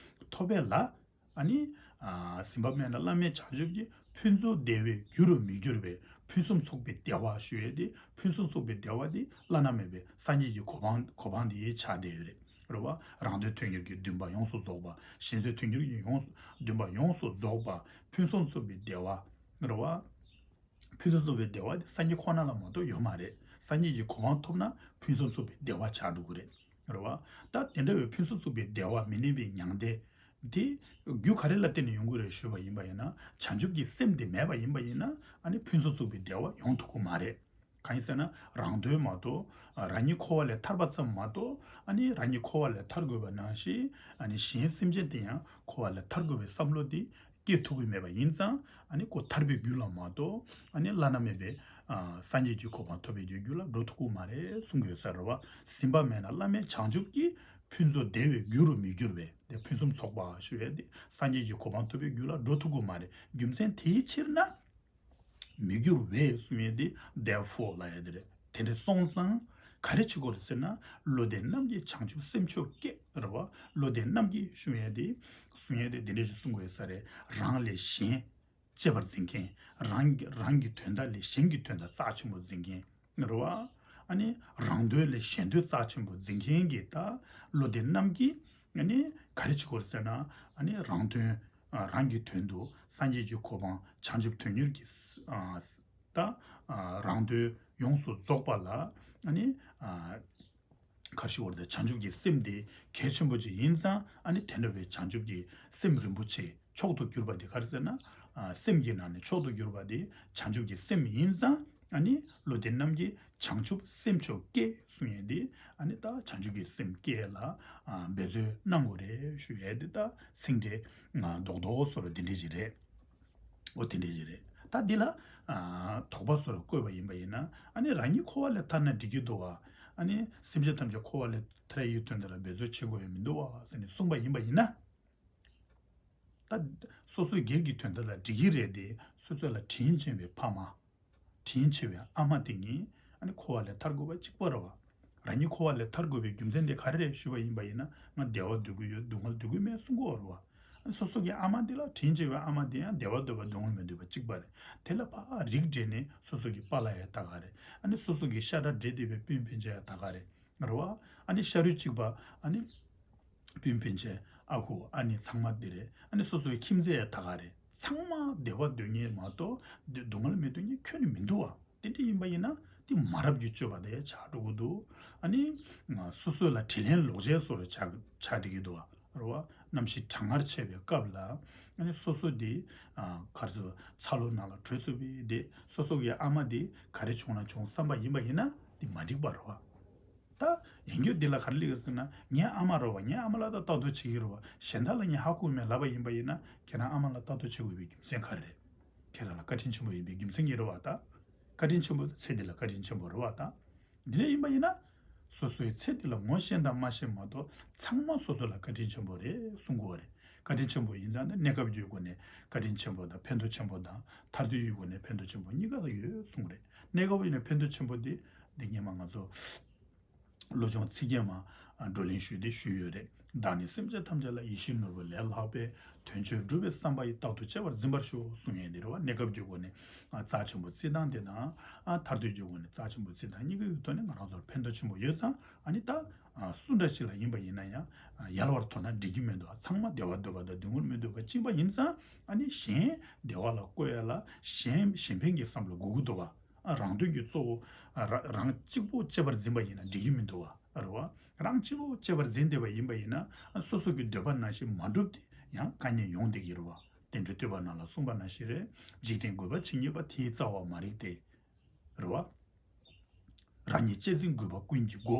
ཐོབ་པ་ལ། ཨ་ནི་ཨ་ཟིན་པ་མེད་ན་བླ་མེད་བྱང་ཆུབ་ཀྱི། ཕུན་ཚོགས་བདེ་བའི་རྒྱུ་རུ་མི་འགྱུར་བའི། ཕུན་སུམ་ཚོགས་པའི་བདེ་བ་ཞུ་ཡས་དེ། ཕུན་སུམ་ཚོགས་པའི་བདེ་བ་དེ་བླ་ན་མེད་པའི་སངས་རྒྱས་ཀྱི་གོ་འཕང་གོ་འཕང་དེ་ཆགས་བསྡད་ཡོད་རེད། རེད་བ། རང་དོན་དོན་གཉེར་གྱི་འདུན་པ་ཡོངས་སུ་རྫོགས་པ། གཞན་དོན་དོན་གཉེར་གྱི་ཡོངས་སུ་འདུན་པ་ཡོངས་སུ་རྫོགས་པ། ཕུན་སུམ་ཚོགས་པའི་བདེ་བ། རེད་བ། ཕུན་སུམ་ཚོགས་པའི་བདེ་བ་དེ་སངས་རྒྱས་ཁོ་ན་ལ་མ་གཏོགས་ཡོད་མ་རེད། སངས་རྒྱས་ཀྱི་གོ་འཕང་ཐོབ་ན་ཕུན་སུམ་ཚོགས་པའི་བདེ་བ་ཆགས་འགྲོ་གི་རེད། རེད་བ། ད་དེ་འདྲ་བའི་ཕུན་སུམ་ཚོགས་པའི་བདེ་བ་མི་གནས་པའི་མྱང་འདས་དེ་རྒྱུ་ག་རེ་ལ་བརྟེན་ནས་ཡོང་གི་རེད་ཞུས་པ་ཡིན་པ་ཡིན་ན། བྱང་ཆུབ་ཀྱི་སེམས་དེ་མེད་པ་ཡིན་པ་ཡིན་ན་ཨ་ནི་ཕུན་སུམ་ཚོགས་པའི་བདེ་བ་ཡོང་ཐུབ་ཀྱི་མ་རེད། གང་ཡིན་ཟེར་ན་རང་དོན་མ་གཏོགས། ཨ། རང་ཉིད་འཁོར་བ་ལས་ཐར་པ་ཙམ་མ་གཏོགས། ཨ་ནི་རང་ཉིད་འཁོར་བ་ལས་ཐར་དགོས་པ་ནང་བཞིན། ཨ་ནི་གཞན་སེམས་ཅན་དེ་ཡང་འཁོར་བ་ལས་ཐར་དགོས་པའི་བསམ་བློ་དེ་སྐྱེ་ཐུབ་ཀྱི་མེད་པ་ཡིན་ཙང་། ཨ་ནི་ཁོ་ཐར་པའི་རྒྱུ་ལ་མ་གཏོགས། ཨ་ནི་བླ་ན་མེད་པའི། ཨ། སངས་རྒྱས་ཀྱི་གོ་འཕང་ཐོབ་པའི་རྒྱུ་ལ་འགྲོ་ཐུབ་ཀྱི་མ་རེད་གསུང་གི་ཡོད་ས་རེད་བ། ཟིན་པ་མེད་ན་བླ་མེད་བྱང་ཆུབ་ཀྱི་ཕུན་ཚོགས་བདེ་བའི་རྒྱུ་རུ་མི་འགྱུར་བས། དེ་ཕུན་སུམ་ཚོགས་པ་ཞུ་ཡས་དེ་སངས་རྒྱས་ཀྱི་གོ་འཕང་ཐོབ་པའི་རྒྱུ་ལ་འགྲོ་ཐུབ་ཀྱི་མ་རེད། རྒྱུ་མཚན་དེའི་ཕྱིར་ན། མི་འགྱུར་བས་གསུང་ཡས་དེ་therefore ལབ་ཡས་དེ་རེད། དེ་འདྲ་སོང་ཙང་ག་རེ་བྱེད་དགོས་རེད་ཟེར་ན། བློ་ལྡན་རྣམས་ཀྱིས་བྱང་ཆུབ་སེམས་མཆོག་བསྐྱེད་རེད་བ། བློ་ལྡན་རྣམས་ཀྱིས་གསུང་ཡས་དེ། གསུང་ཡས་དེ་དེ་འདྲ་ཞིག་གསུང་དགོས་ས་རེད། རང་ལས་གཞན་གཅེས་པར་འཛིན་མཁན། རང་རང་གི་དོན་དག་ལས་གཞན་གྱི་དོན་དག་རྩ་ཆེན་པོ་འཛིན་མཁན་རེད་བ། ཨ་ནི་རང་དོན་ལས་གཞན་དོན་རྩ་ཆེན་པོ་འཛིན་མཁན་གྱི་ད་བློ་ལྡན་རྣམས་ཀྱིས། ཨ་ནི་ག་རེ་བྱེད་དགོས་ཟེར་ན། ཨ་ནི་རང་དོན། ཨ། རང་གི་དོན་དུ་སངས་རྒྱས་ཀྱི་གོ་འཕང་བྱང་ཆུབ་དོན་གཉེར་གྱི། ཨ། ད། ཨ། རང་དོན་ཡོངས་སུ་རྫོགས་པ་ལ། ཨ་ནི། ཨ། ག་རེ་ཞུ་དགོས་རེད། བྱང་ཆུབ་ཀྱི་སེམས་དེ་གལ་ཆེན་པོ་ཅིག་ཡིན་ཙང་། ཨ་ནི་དེ་འདྲ་བའི་བྱང་ཆུབ་ཀྱི་སེམས་རིན་པོ་ཆེ་མཆོག་ཏུ་གྱུར་པ་དེ་ག་རེ་ཟེར་ན། ཨ། སེམས་ཀྱི་ནང་ནས་མཆོག་ཏུ་གྱུར་པ་དེ་བྱང་ཆུབ་ཀྱི་སེམས་ཡིན་ཙང་། ཨ་ནི་བློ་ལྡན་རྣམས་ཀྱིས་བྱང་ཆུབ་སེམས་མཆོག་བསྐྱེད་གསུང་ཡས་དེ། ཨ་ནི་ད་བྱང་ཆུབ་ཀྱི་སེམས་བསྐྱེད་ལ། ཨ། འབད་རྩོལ་གནང་དགོས་རེད་ཞུ་ཡས་དེ་ད་སེང་འབྲས་རྡོག་རྡོག་བཟོ་འདྲ་དེ་འདྲ་ཞིག་རེད། འོ་དེ་འདྲ་ཞིག་རེད། ད་འདི་ལ། ཨ། དོགས་པ་བཟོ་འདྲ་བཀོད་པ་ཡིན་པ་ཡིན་ན། ཨ་ནི་རང་ཉིད་འཁོར་བ་ལས་ཐར་ན་འགྲིག་གི་འདུག་བ། ཨ་ནི་སེམས་ཅན་ཐམས་ཅད་འཁོར་བ་ལས་ཐར་ཡའི་དོན་དེ་ལ་འབད་རྩོལ་བྱེད་དགོས་ཡ་མི་འདུག་བ་ཟེར་ནས་གསུངས་པ་ཡིན་པ་ཡིན་ན། ད་སོ་སོའི་སྒེར་གྱི་དོན་དག་ལ་འགྲིག་གི་རེད་དེ། སོ་སོ་ལ་དྲིན་ཆེན་པའི་ཕ་མ། དྲིན་ཆེ་བའི་ཨ་མ་དེ་གཉིས། ཨ་ནི་འཁོར་བ་ལས་ཐར་དགོས་པ་གཅིག་པ་རེད་བ། རང་ཉིད་འཁོར་བ་ལས་ཐར་དགོས་པའི་རྒྱུ་མཚན་དེ་ག་རེ་རེད་ཞུས་པ་ཡིན་པ་ཡིན་ན། ང་བདེ་བ་འདོད་ཀྱི་ཡོད། སྡུག་བསྔལ་འདོད་ཀྱི་མེད་གསུང་གི་ཡོད་རེད་བ། ཨ་ནི་སོ་སོ་གི་ཨ་མ་འདི་ལ། དྲིན་ཆེ་བའི་ཨ་མ་འདི་ཡང་བདེ་བ་འདོད་པ་སྡུག་བསྔལ་མི་འདོད་པ་གཅིག་པ་རེད། དེ་ལ་ཕར་རིགས་བསྒྲེས་ནས་སོ་སོ་གི་པཱ་ལགས་ཡ་ད་ག་རེད། ཨ་ནི་སོ་སོ་གི་ཤ་ཁྲག་འདྲེས་བསྡད་པའི་སྤུན་སྤུན་མཆེད་ཡ་ད་ག་རེད། རེད་བ། ཨ་ནི་ཤ་རུས་གཅིག་པ། ཨ་ནི་སྤུན་སྤུན་མཆེད། ཨ་ཁུ་ཨ་ནེ་ཚང་མ་འདི་རེད། ཨ་ནི་སོ་སོའི་ཁྱིམ་མཚེས་ཡ་ད་ག་རེད། ཚང་མ་བདེ་བ་འདོད་མཁན་མ་གཏོགས་སྡུག་བསྔལ་མི་འདོད་མཁན་ཁྱོན་ནས་མི་འདུག་བ། དེ་འདྲ་ཡིན་པ་ཡིན་ན་དེ་མ་རབས་ཀྱི་སྤྱོད་པ་དེ་ཆགས་འགྲོ་གི་འདུག། ཨ་ནི་སོ་སོ་ལ་དྲིན་ལན་ལོག་འཇལ་བཟོ་འདྲ་ཆགས་ཆགས་བསྡད་ཀྱི་འདུག་བ། རེད་བ། གནམ་གཤིས་གྲང་ངར་ཆེ་བའི་སྐབས་ལ། ཨ་ནི་སོ་སོ་དེ། ཨ། ག་རེ་ཟེར། ཚ་ལོ་ནང་ལ་བྲོས་ཚུགས་པའི་དེ། སོ་སོ་གི་ཨ་མ་དེ་ག་རེ་བྱུང་ན་བྱུང་བསམ་པ་ཡིན་པ་ཡིན་ན་དེ་མ་འགྲིག་པ་རེད་བ། ད་ཡིན་རྒྱུ་འདི་ལ་ག་རེ་སླེབས་ཡོད་ཟེར་ན། ངའི་ཨ་མ་རེད་བ། ངའི་ཨ་མ་ལ་ད་ལྟ་རྟོག་བྱེད་ཀྱི་རེད་བ། གཞན་དག་ལ་ངས་ཧ་གོ་མེད་ལབ་པ་ཡིན་པ་ཡིན་ན། ཁྱེད་རང་ཨ་མ་ལ་ལྟ་རྟོག་བྱེད་དགོས་པའི་རྒྱུ་མཚན་ག་རེ་རེད། ཁྱེད་རང་ལ་བཀའ་དྲིན་ཆེན་པོ་ཡིན་པའི་རྒྱུ་མཚན་གྱིས་རེད་བ། ད་བཀའ་དྲིན་ཆེན་པོ། ཚེ་འདི་ལ་བཀའ་དྲིན་ཆེན་པོ་རེད་བ། ད་འདི་འདྲ་ཡིན་པ་ཡིན་ན། སོ་སོའི་ཚེ་འདི་ལ་ངོ་ཤེས་དང་མ་ཤེས་མ་གཏོགས་ཚང་མ་སོ་སོ་ལ་བཀའ་དྲིན་ཆེན་པོ་རེད་གསུང་དགོས་པ་རེད། བཀའ་དྲིན་ཆེན་པོ་ཡིན་ཙང་ནི་གནས་སྐབས་ཀྱི་སྒོ་ནས་བཀའ་དྲིན་ཆེན་པོ་དང་ཕན་ཐོགས་ཆེན་པོ་དང་། མཐར་ཐུག་གི་སྒོ་ནས་ཕན་ཐོགས་ཆེན་པོ་གཉིས་ཀ་ཡོད་གསུང་གི་རེད། གནས་སྐབས་ཡིན་ན་ཕན་ཐོགས་ཆེན་པོ་འདི། འདི་སྔོན་མ་ང་ཚོ་བློ་སྦྱོང་ཚིག་བརྒྱད་མ་བགྲོ་གླེང་ཞུས་ཏེ་ཞུས་ཡོད་རེད། བདག་ནི་སེམས་ཅན་ཐམས་ཅད་ལ། ཡིད་བཞིན་ནོར་བུ་ལས་ལྷག་པའི། དོན་ཆེན་སྒྲུབ་པའི་བསམ་པ་ཡིས། རྟག་ཏུ་གཅེས་པར་འཛིན་པར་ཤོག་གསུང་ཡས་འདི་རེད་བ། གནས་སྐབས་ཀྱི་སྒོ་ནས་ཨ་རྩ་ཆེན་པོ་བརྩི་སྟངས་དེ་དང་། ཨ་མཐར་ཐུག་ཀྱི་སྒོ་ནས་རྩ་ཆེན་པོ་བརྩི་སྟངས་གཉིས་ཀའི་ཐོག་ནས་ང་རང་ཚོར་ཕན་ཐོགས་ཆེན་པོ་ཡོད་ཙང་། ཨ་ནི་ད་ཨ་སུ་འདྲ་ཞིག་ལ་ཡིན་པ་ཡིན་ན་ཡང་ཡལ་བར་དོར་ན་འགྲིག་གི་མི་འདུག། ཚང་མ་བདེ་བ་འདོད་པ་དང་སྡུག་བསྔལ་མི་འདོད་པ་གཅིག་པ་ཡིན་ཙང་། ཨ་ནི་གཞན་བདེ་བ་ལ་བཀོད་ཡ་ལ་གཞན་གཞན་ཕན་གྱི་བསམ་བློ་དགོས་ཀྱི་འདུག་བ། ཨ་རང་དོན་གྱི་གཙོ་བོ། ཨ་ར་རང་གཅིག་པོ་གཅེས་པར་འཛིན་པ་ཡིན་ན་འགྲིག་གི་མི་འདུག་བ། རེད་བ། རང་གཅིག་པོ་གཅེས་པར་འཛིན་བསྡད་པ་ཡིན་པ་ཡིན་ན། ཨ་སོ་སོ་གི་འདོད་པ་ནང་བཞིན་མ་འགྲུབ་སྟེ་ཡང་དཀའ་ངལ་ཡོང་བསྡད་ཀྱི་རེད་བ། བསྟན་འགྲོའི་བསྟོད་པ་ནང་ལ་གསུངས་པ་ནང་བཞིན་རེད། འཇིག་རྟེན་རྒུད་པ་ཇི་སྙེད་པ། དེའི་རྩ་བ་མ་རིག་སྟེ། རེད་བ། རང་ཉིད་གཅེས་འཛིན་རྒུད་པ་ཀུན་གྱི་སྒོ།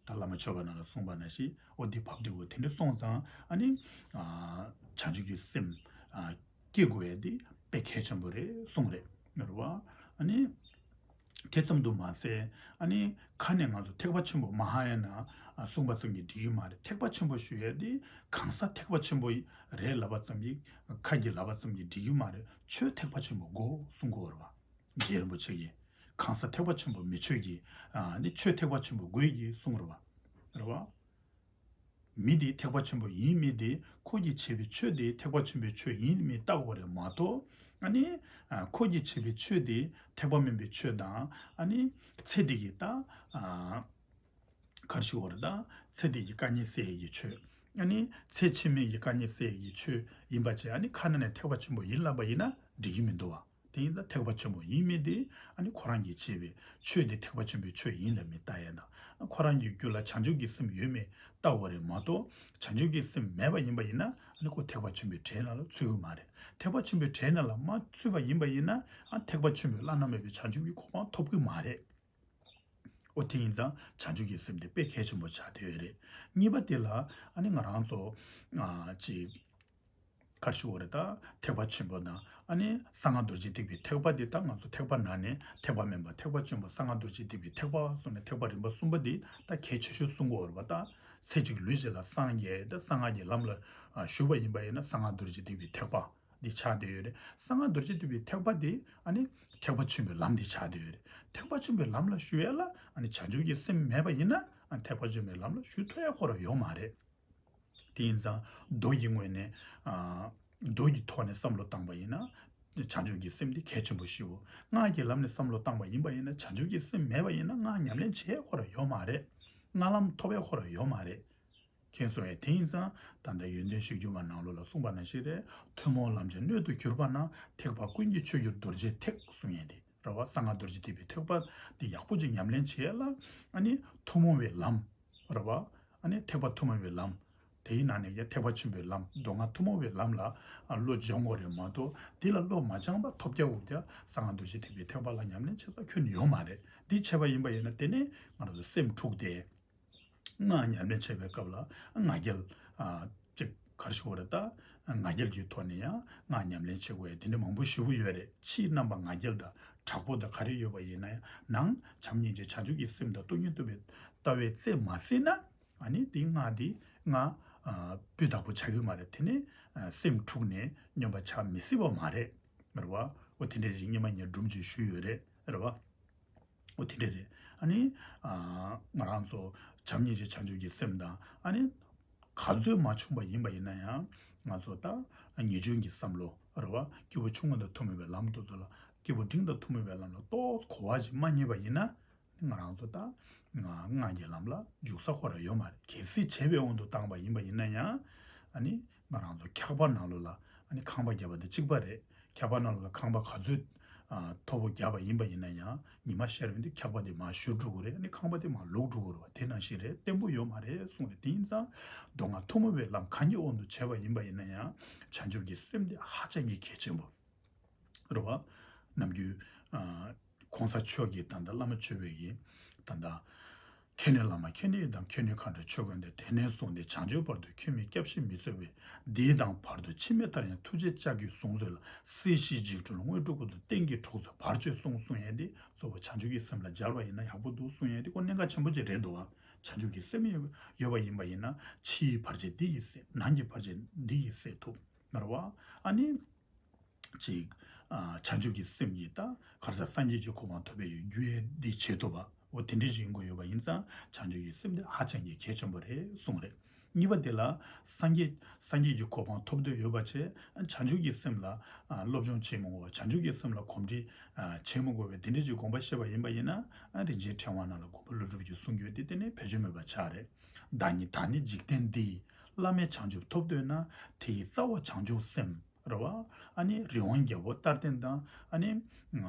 ད་བླ་མ་མཆོད་པ་ནང་ལ་གསུངས་པ་ནང་བཞིན། འོ་དེ་བབ་དེ་འོ་དེ་འདྲ་སོང་ཙང་། ཨ་ནི་ཨ་བྱང་ཆུབ་ཀྱི་སེམས་ཨ་སྐྱེ་དགོས་ཡ་དེ་དཔེ་གལ་ཆེན་པོ་རེད་གསུངས་རེད། རེད་བ། ཨ་ནི་དེ་ཙམ་དུ་མ་ཟད། ཨ་ནི་ཁ་ནས་ང་ཚོ་ཐེག་པ་ཆེན་པོ་མ་ཧཱ་ཡ་ན་ཨ་གསུངས་པ་ཙམ་གྱིས་འགྲིག་གི་མ་རེད། ཐེག་པ་ཆེན་པོ་ཞུ་ཡ་དེ་གང་ཟག་ཐེག་པ་ཆེན་པོ་རེད་ལབ་པ་ཙམ་གྱིས། ཁ་གིས་ལབ་པ་ཙམ་གྱིས་འགྲིག་གི་མ་རེད། ཆོས་ཐེག་པ་ཆེན་པོ་དགོས་གསུང་གི་ཡོད་རེད་བ། རྗེ་རིན་པོ་ཆེ་གིས། གང་ཟག་ཐེག་པ་ཆེན་པོ་མི་ཆོས་ཀྱི། ཨ་ནི་ཆོས་ཐེག་པ་ཆེན་པོ་དགོས་ཀྱི་གསུང་རེད་བ། རེད་བ། མི་དེ་ཐེག་པ་ཆེན་པོ་ཡིན་མིན་དེ་ཁོ་གིས་བྱས་པའི་ཆོས་དེ་ཐེག་པ་ཆེན་པོའི་ཆོས་ཡིན་མིན་བལྟ་དགོས་རེད་མ་གཏོགས། ཨ་ནི་ཨ་ཁོ་གིས་བྱས་པའི་ཆོས་དེ་ཐེག་པ་དམན་པའི་ཆོས་དང་། ཨ་ནི་ཚེ་འདི་གི་ད་ཨ་ག་རེ་ཞུ་དགོས་རེད། ད་ཚེ་འདི་གི་དཀའ་ངལ་སེལ་ཡས་ཀྱི་ཆོས། ཨ་ནི་ཚེ་ཕྱི་མའི་གི་དཀའ་ངལ་སེལ་ཡས་ཀྱི་ཆོས་ཡིན་པ་བྱས། ཨ་ནི་ཁ་ནང་ནས་ཐེག་པ་ཆེན་པོ་ཡིན་ལབ་པ་ཡིན་ན་འགྲིག་གི་མི་འདུག་བ། དེ་ཡིན་ཙང་ཐེག་པ་ཆེན་པོ་ཡིན་མིན་དེ་ཨ་ནི་ཁོ་རང་གིས་བྱས་པའི་ཆོས་དེ་ཐེག་པ་ཆེན་པོའི་ཆོས་ཡིན་དང་མིན་ལྟ་ཡ་དང་། ཁོ་རང་གི་རྒྱུད་ལ་བྱང་ཆུབ་ཀྱི་སེམས་ཡོད་མེད་ལྟ་དགོས་རེད་མ་གཏོགས། བྱང་ཆུབ་ཀྱི་སེམས་མེད་པ་ཡིན་པ་ཡིན་ན་ཨ་ནི་ཁོ་ཐེག་པ་ཆེན་པོའི་གྲལ་ནང་ལ་ཚུད་ཀྱི་མ་རེད། ཐེག་པ་ཆེན་པོའི་གྲལ་ནང་ལ་མ་ཚུད་པ་ཡིན་པ་ཡིན་ན་ཨ་ཐེག་པ་ཆེན་པོའི་བླ་ན་མེད་པའི་བྱང་ཆུབ་ཀྱི་གོ་འཕང་ཐོབ་ཀྱི་མ་རེད། འོ་དེ་ཡིན་ཙང་བྱང་ཆུབ་ཀྱི་སེམས་དེ་དཔེ་གལ་ཆེན་པོ་ཆགས་བསྡད་ཡོད་རེད། གཉིས་པ་དེ་ལ་ཨ་ནི་ང་རང་ཚོ་ཨ་ཅིག་ག་རེ་ཞུ་དགོས་རེད། ད་ཐེག་པ་ཆེན་པོ་དང་ཨ་ནི་གསང་སྔགས་རྡོ་རྗེ་ཐེག་པའི་ཐེག་པ་འདི་ད་ང་ཚོ་ཐེག་པ་ནང་ནས་ཐེག་པ་དམན་པ་ཐེག་པ་ཆེན་པོ་གསང་སྔགས་རྡོ་རྗེ་ཐེག་པའི་ཐེག་པ་གསུངས་ནས་ཐེག་པ་རིམ་པ་གསུམ་པ་འདི་ད་གལ་ཆེ་ཤོས་གསུང་གི་ཡོད་རེད་པ། ད་ཚེ་གཅིག་ལུས་གཅིག་ལ་སངས་རྒྱས་ད་གསང་སྔགས་ཀྱི་ལམ་ལ་ཞུགས་པ་ཡིན་པ་ཡིན་ན་གསང་སྔགས་རྡོ་རྗེ་ཐེག་པའི་ཐེག་པ་འདི་ཆགས་བསྡད་ཡོད་རེད། གསང་སྔགས་རྡོ་རྗེ་ཐེག་པའི་ཐེག་པ་འདི་ཨ་ནི་ཐེག་པ་ཆེན་པོའི་ལམ་འདི་ཆགས་བསྡད་ཡོད་རེད། ཐེག་པ་ཆེན་པོའི་ལམ་ལ་ཞུགས་ཡ་ལ་ཨ་ནི་བྱང་ཆུབ་ཀྱི་སེམས་མེད་པ་ཡིན་ན་ཨ་ཐེག་པ་ཆེན་པོའི་ལམ་ལ་ཞུགས་ཐུབ་ཡ་ཁོ་རང་ཡོད་མ་རེད། དེ་ཡིན་ཙང་མདོ་ཡི་ངོས་ནས་ཨ་མདོ་ཡི་ཐོག་ནས་བསམ་བློ་བཏང་པ་ཡིན་ན་བྱང་ཆུབ་ཀྱི་སེམས་འདི་གལ་ཆེན་པོ་ཞེ་པོ། སྔགས་ཀྱི་ལམ་ནས་བསམ་བློ་བཏང་པ་ཡིན་པ་ཡིན་ན་བྱང་ཆུབ་ཀྱི་སེམས་མེད་པ་ཡིན་ན་སྔགས་ཉམས་ལེན་བྱེད་ཡ་ཁོ་རང་ཡོད་མ་རེད། སྔགས་ལམ་ཐོབ་ཡ་ཁོ་རང་ཡོད་མ་རེད། མཁྱེན་སོང་ངས། དེ་ཡིན་ཙང་ད་ལྟ་ཡོན་ཏན་གཞིར་གྱུར་པ་ནང་ལོགས་ལ་གསུངས་པ་ནང་བཞིན་རེད། ཐུན་མོང་ལམ་གྱི་སྣོད་དུ་གྱུར་པ་ན། ཐེག་པ་ཀུན་གྱི་ཆོས་རྒྱལ་རྡོ་རྗེ་ཐེག་གསུང་ཡས་དེ་རེད་བ། གསང་སྔགས་རྡོ་རྗེ་ཐེག་པའི་ཐེག་པ་དེ་ཡག་པོ་ཅིག་ཉམས་ལེན་བྱེད་ཡས་ལ་ཨ་ནི་ཐུན་མོང་བའི་ལམ་རེད་བ། ཨ་ནི་ཐེག་པ་ཐུན་མོང་བའི་ལམ། དེའི་ནང་ནས་ཀྱང་ཐེག་པ་ཆེན་པོའི་ལམ་མདོ་སྔགས་ཐུན་མོང་བའི་ལམ་ལ་བློ་སྦྱོང་དགོས་རེད་མ་གཏོགས། དེ་ལ་བློ་མ་སྦྱངས་པ་ཐོབ་རྒྱག་དགོས་ཀྱང་གསང་སྔགས་རྡོ་རྗེ་ཐེག་པའི་ཐེག་པ་ལ་ཉམས་ལེན་བྱེད་ས་ཁྱོན་ནས་ཡོད་མ་རེད། འདི་བྱས་པ་ཡིན་པ་ཡིན་ན་དེ་ནས་ང་རང་ཚོ་སེམས་འཁྲུགས་ཏེ། སྔགས་ཉམས་ལེན་བྱེད་པའི་སྐབས་ལ་ང་རྒྱལ་ཨ་ཅིག་ག་རེ་ཞུ་དགོས་རེད། ད་ང་རྒྱལ་གྱི་ཐོག་ནས་ཡང་སྔགས་ཉམས་ལེན་བྱེད་དགོས་ཡ་དེ་འདྲ་མང་པོ་ཞེ་པོ་ཡོད་རེད། ཕྱིའི་རྣམ་པ་ང་རྒྱལ་དང་དྲག་པོ་དང་ག་རེ་ཡོད་པ་ཡིན་ན་ཡང་ནང་བྱམས་སྙིང་རྗེ་བྱང་ཆུབ་ཀྱི་སེམས་དང་སྟོང་ཉིད་རྟོགས་པའི་ལྟ་བའི་རྩེ་མ་ཟིན་ན་ཨ་ནི་དེ་སྔགས་དེ་སྔགས་ཨ་སྤུས་དག་པོ་ཆགས་ཀྱི་མ་རེད། དེ་ནས་ཨ་སེམས་འཁྲུགས་ནས་སྙོམས་པ་ཆགས་མི་སྲིད་པ་མ་རེད། རེད་བ། འོ་དེ་འདྲ་ཞིག་སྔོན་མ་ངས་སྒྲུང་ཅིག་ཞུས་ཡོད་རེད། རེད་བ། འོ་དེ་འདྲ་རེད། ཨ་ནི་ཨ་ང་རང་ཚོ་བྱམས་སྙིང་རྗེ་བྱང་ཆུབ་ཀྱི་སེམས་དང་ཨ་ནི་ག་ཚོད་མ་བྱུང་བ་ཡིན་པ་ཡིན་ན་ཡང་ང་ཚོ་ད་ངེས་འབྱུང་གི་བསམ་བློ་རེད་བ། སྐྱེས་བུ་ཆུང་ངུ་དང་ཐུན་མོང་བའི་ལམ་དུ་ཚོ་ལ་སྐྱེས་བུ་འབྲིང་དང་ཐུན་མོང་བའི་ལམ་ལ་ཏོག་ཙམ་གོ་བ་ཞིག་མ་རྙེད་པ་ཡིན་ན་ང་རང་ཚོ་ད་སྔགས་ཀྱི་ལམ་ལ་འཇུག་ས་ཁོ་རང་ཡོད་མ་རེད། གལ་སྲིད་བྱས་པའི་དབང་དུ་བཏང་པ་ཡིན་པ་ཡིན་ན་ཡང་ཨ་ནི་ང་རང་ཚོ་འཁྱག་པ་ནང་ལོགས་ལ་ཨ་ནི་ཁང་པ་བརྒྱབ་པ་དང་གཅིག་པ་རེད། ཁྱབ་པ་ནང་ལ་ཁང་པ་ག་ཚོད་ཨ་མཐོ་པོ་བརྒྱབ་པ་ཡིན་པ་ཡིན་ན་ཡང་ཉི་མ་ཤར་བའི་དུས་ཁྱབ་པ་དེ་མར་བཞུར་འགྲོ་གི་རེད། ཨ་ནི་ཁང་པ་དེ་མར་ལོག་འགྲོ་གི་རེད་བ། དེ་ནང་བཞིན་རེད། བརྟན་པོ་ཡོད་མ་རེད་གསུངས་རེད། དེ་ཡིན་ཙང་མདོ་སྔགས་ཐུན་མོང་བའི་ལམ་གང་གི་དབང་དུ་བྱས་པ་ཡིན་པ་ཡིན་ན་ཡང་བྱང་ཆུབ་ཀྱི་སེམས་དེ་ཧ་ཅང་གི་གལ་ཆེན་པོ་རེད་བ། ནམ་རྒྱུན་ཨ་གོང་ས་མཆོག་གིས་ད་ལྟ་བླ་མ་མཆོད་པའི་གི་ད་ལྟ་ཁྱེད་ནི་བླ་མ་མཁྱེན་ནི་ཡི་དམ། ཁྱེད་ནི་མཁའ་འགྲོ་ཆོས་ཀུན་འདུས། དེང་ནས་བཟུང་སྟེ་བྱང་ཆུབ་བར་དུ་ཁྱོད་མིན་སྐྱབས་ཤིག་མི་འཚོལ་བའི། འདི་དང་བར་དུ་འཆི་མེད་མཐར་ཡང་ཐུགས་རྗེ་ཅག་གིས་བཟུང་མཛོད་ལ། སྲིད་ཞིའི་འཇིགས་སྒྲོལ་དངོས་གྲུབ་ཀུན་ཏུ་བསྟན་གྱི་གྲོགས་སུ་བར་གཅོད་སྲུང་གསུང་ཡས་འདི་གཙོ་བོ་བྱང་ཆུབ་ཀྱི་སེམས་ལ་སྦྱར་བ་ཡིན་ན་ཡག་པོ་འདུག་གསུང་ཡས་འདི་ཁོ་གནད་འགག་ཆེན་པོ་ཅིག་རེད་འདུག་བ། བྱང་ཆུབ་ཀྱི་སེམས་ཡོད་པ་ཡིན་པ་ཡིན་ན་ཕྱིའི་བར་ཆད་འདི་ཡིས་སེལ། ནང་གི་བར་ཆད་འདི་ཡིས་སེལ་ཐུབ་ངར་བ། ཨ་ནི། ཅིག་ཨ་བྱང་ཆུབ་ཀྱི་སེམས་ཀྱིས་ད་ག་རེ་ཟེར། སངས་རྒྱས་ཀྱི་གོ་འཕང་ཐོབ་པའི་རྒྱུ་ཡས་འདི་བྱེད་ཐུབ་པ། འོ་དེ་འདྲའི་ཞིག་ཡིན་དགོས་ཡོད་པ་ཡིན་ཙང་བྱང་ཆུབ་ཀྱི་སེམས་འདི་ཧ་ཅང་གི་གལ་ཆེན་པོ་རེད་གསུངས་རེད། གཉིས་པ་དེ་ལ་སངས་རྒྱས་སངས་རྒྱས་ཀྱི་གོ་འཕང་ཐོབ་འདོད་ཡོད་པ་བྱས་བྱང་ཆུབ་ཀྱི་སེམས་ལ་ཨ་སློབ་སྦྱོང་བྱེད་མི་དགོས་པ། བྱང་ཆུབ་ཀྱི་སེམས་ལ་གོམས་འདྲིས་ཨ་བྱེད་མི་དགོས་པའི་དེ་འདྲའི་ཅིག་དགོངས་པ་བཞེས་པ་ཡིན་པ་ཡིན་ན་ཨ་རིན་ཆེན་ཕྲེང་བ་ནང་ལ་མགོན་པོ་ཀླུ་སྒྲུབ་ཀྱིས་གསུངས་རྒྱུ་དེ་གཏན་ནས་བེད་སྤྱོད་མེད་པ་ཆགས་རེད། བདག་ཉིད་བདག་ནི་འཇིག་རྟེན་འདིའི། བླ་མེད་བྱང་ཆུབ་ཐོབ་འདོད་ན། དེ་ཡི་རྩ་བ་བྱང་ཆུབ་སེམས། རེད་བ། ཨ་ནི་རི་དབང་རྒྱལ་པོ་རྟ་སྟན་དང་ཨ་ནི་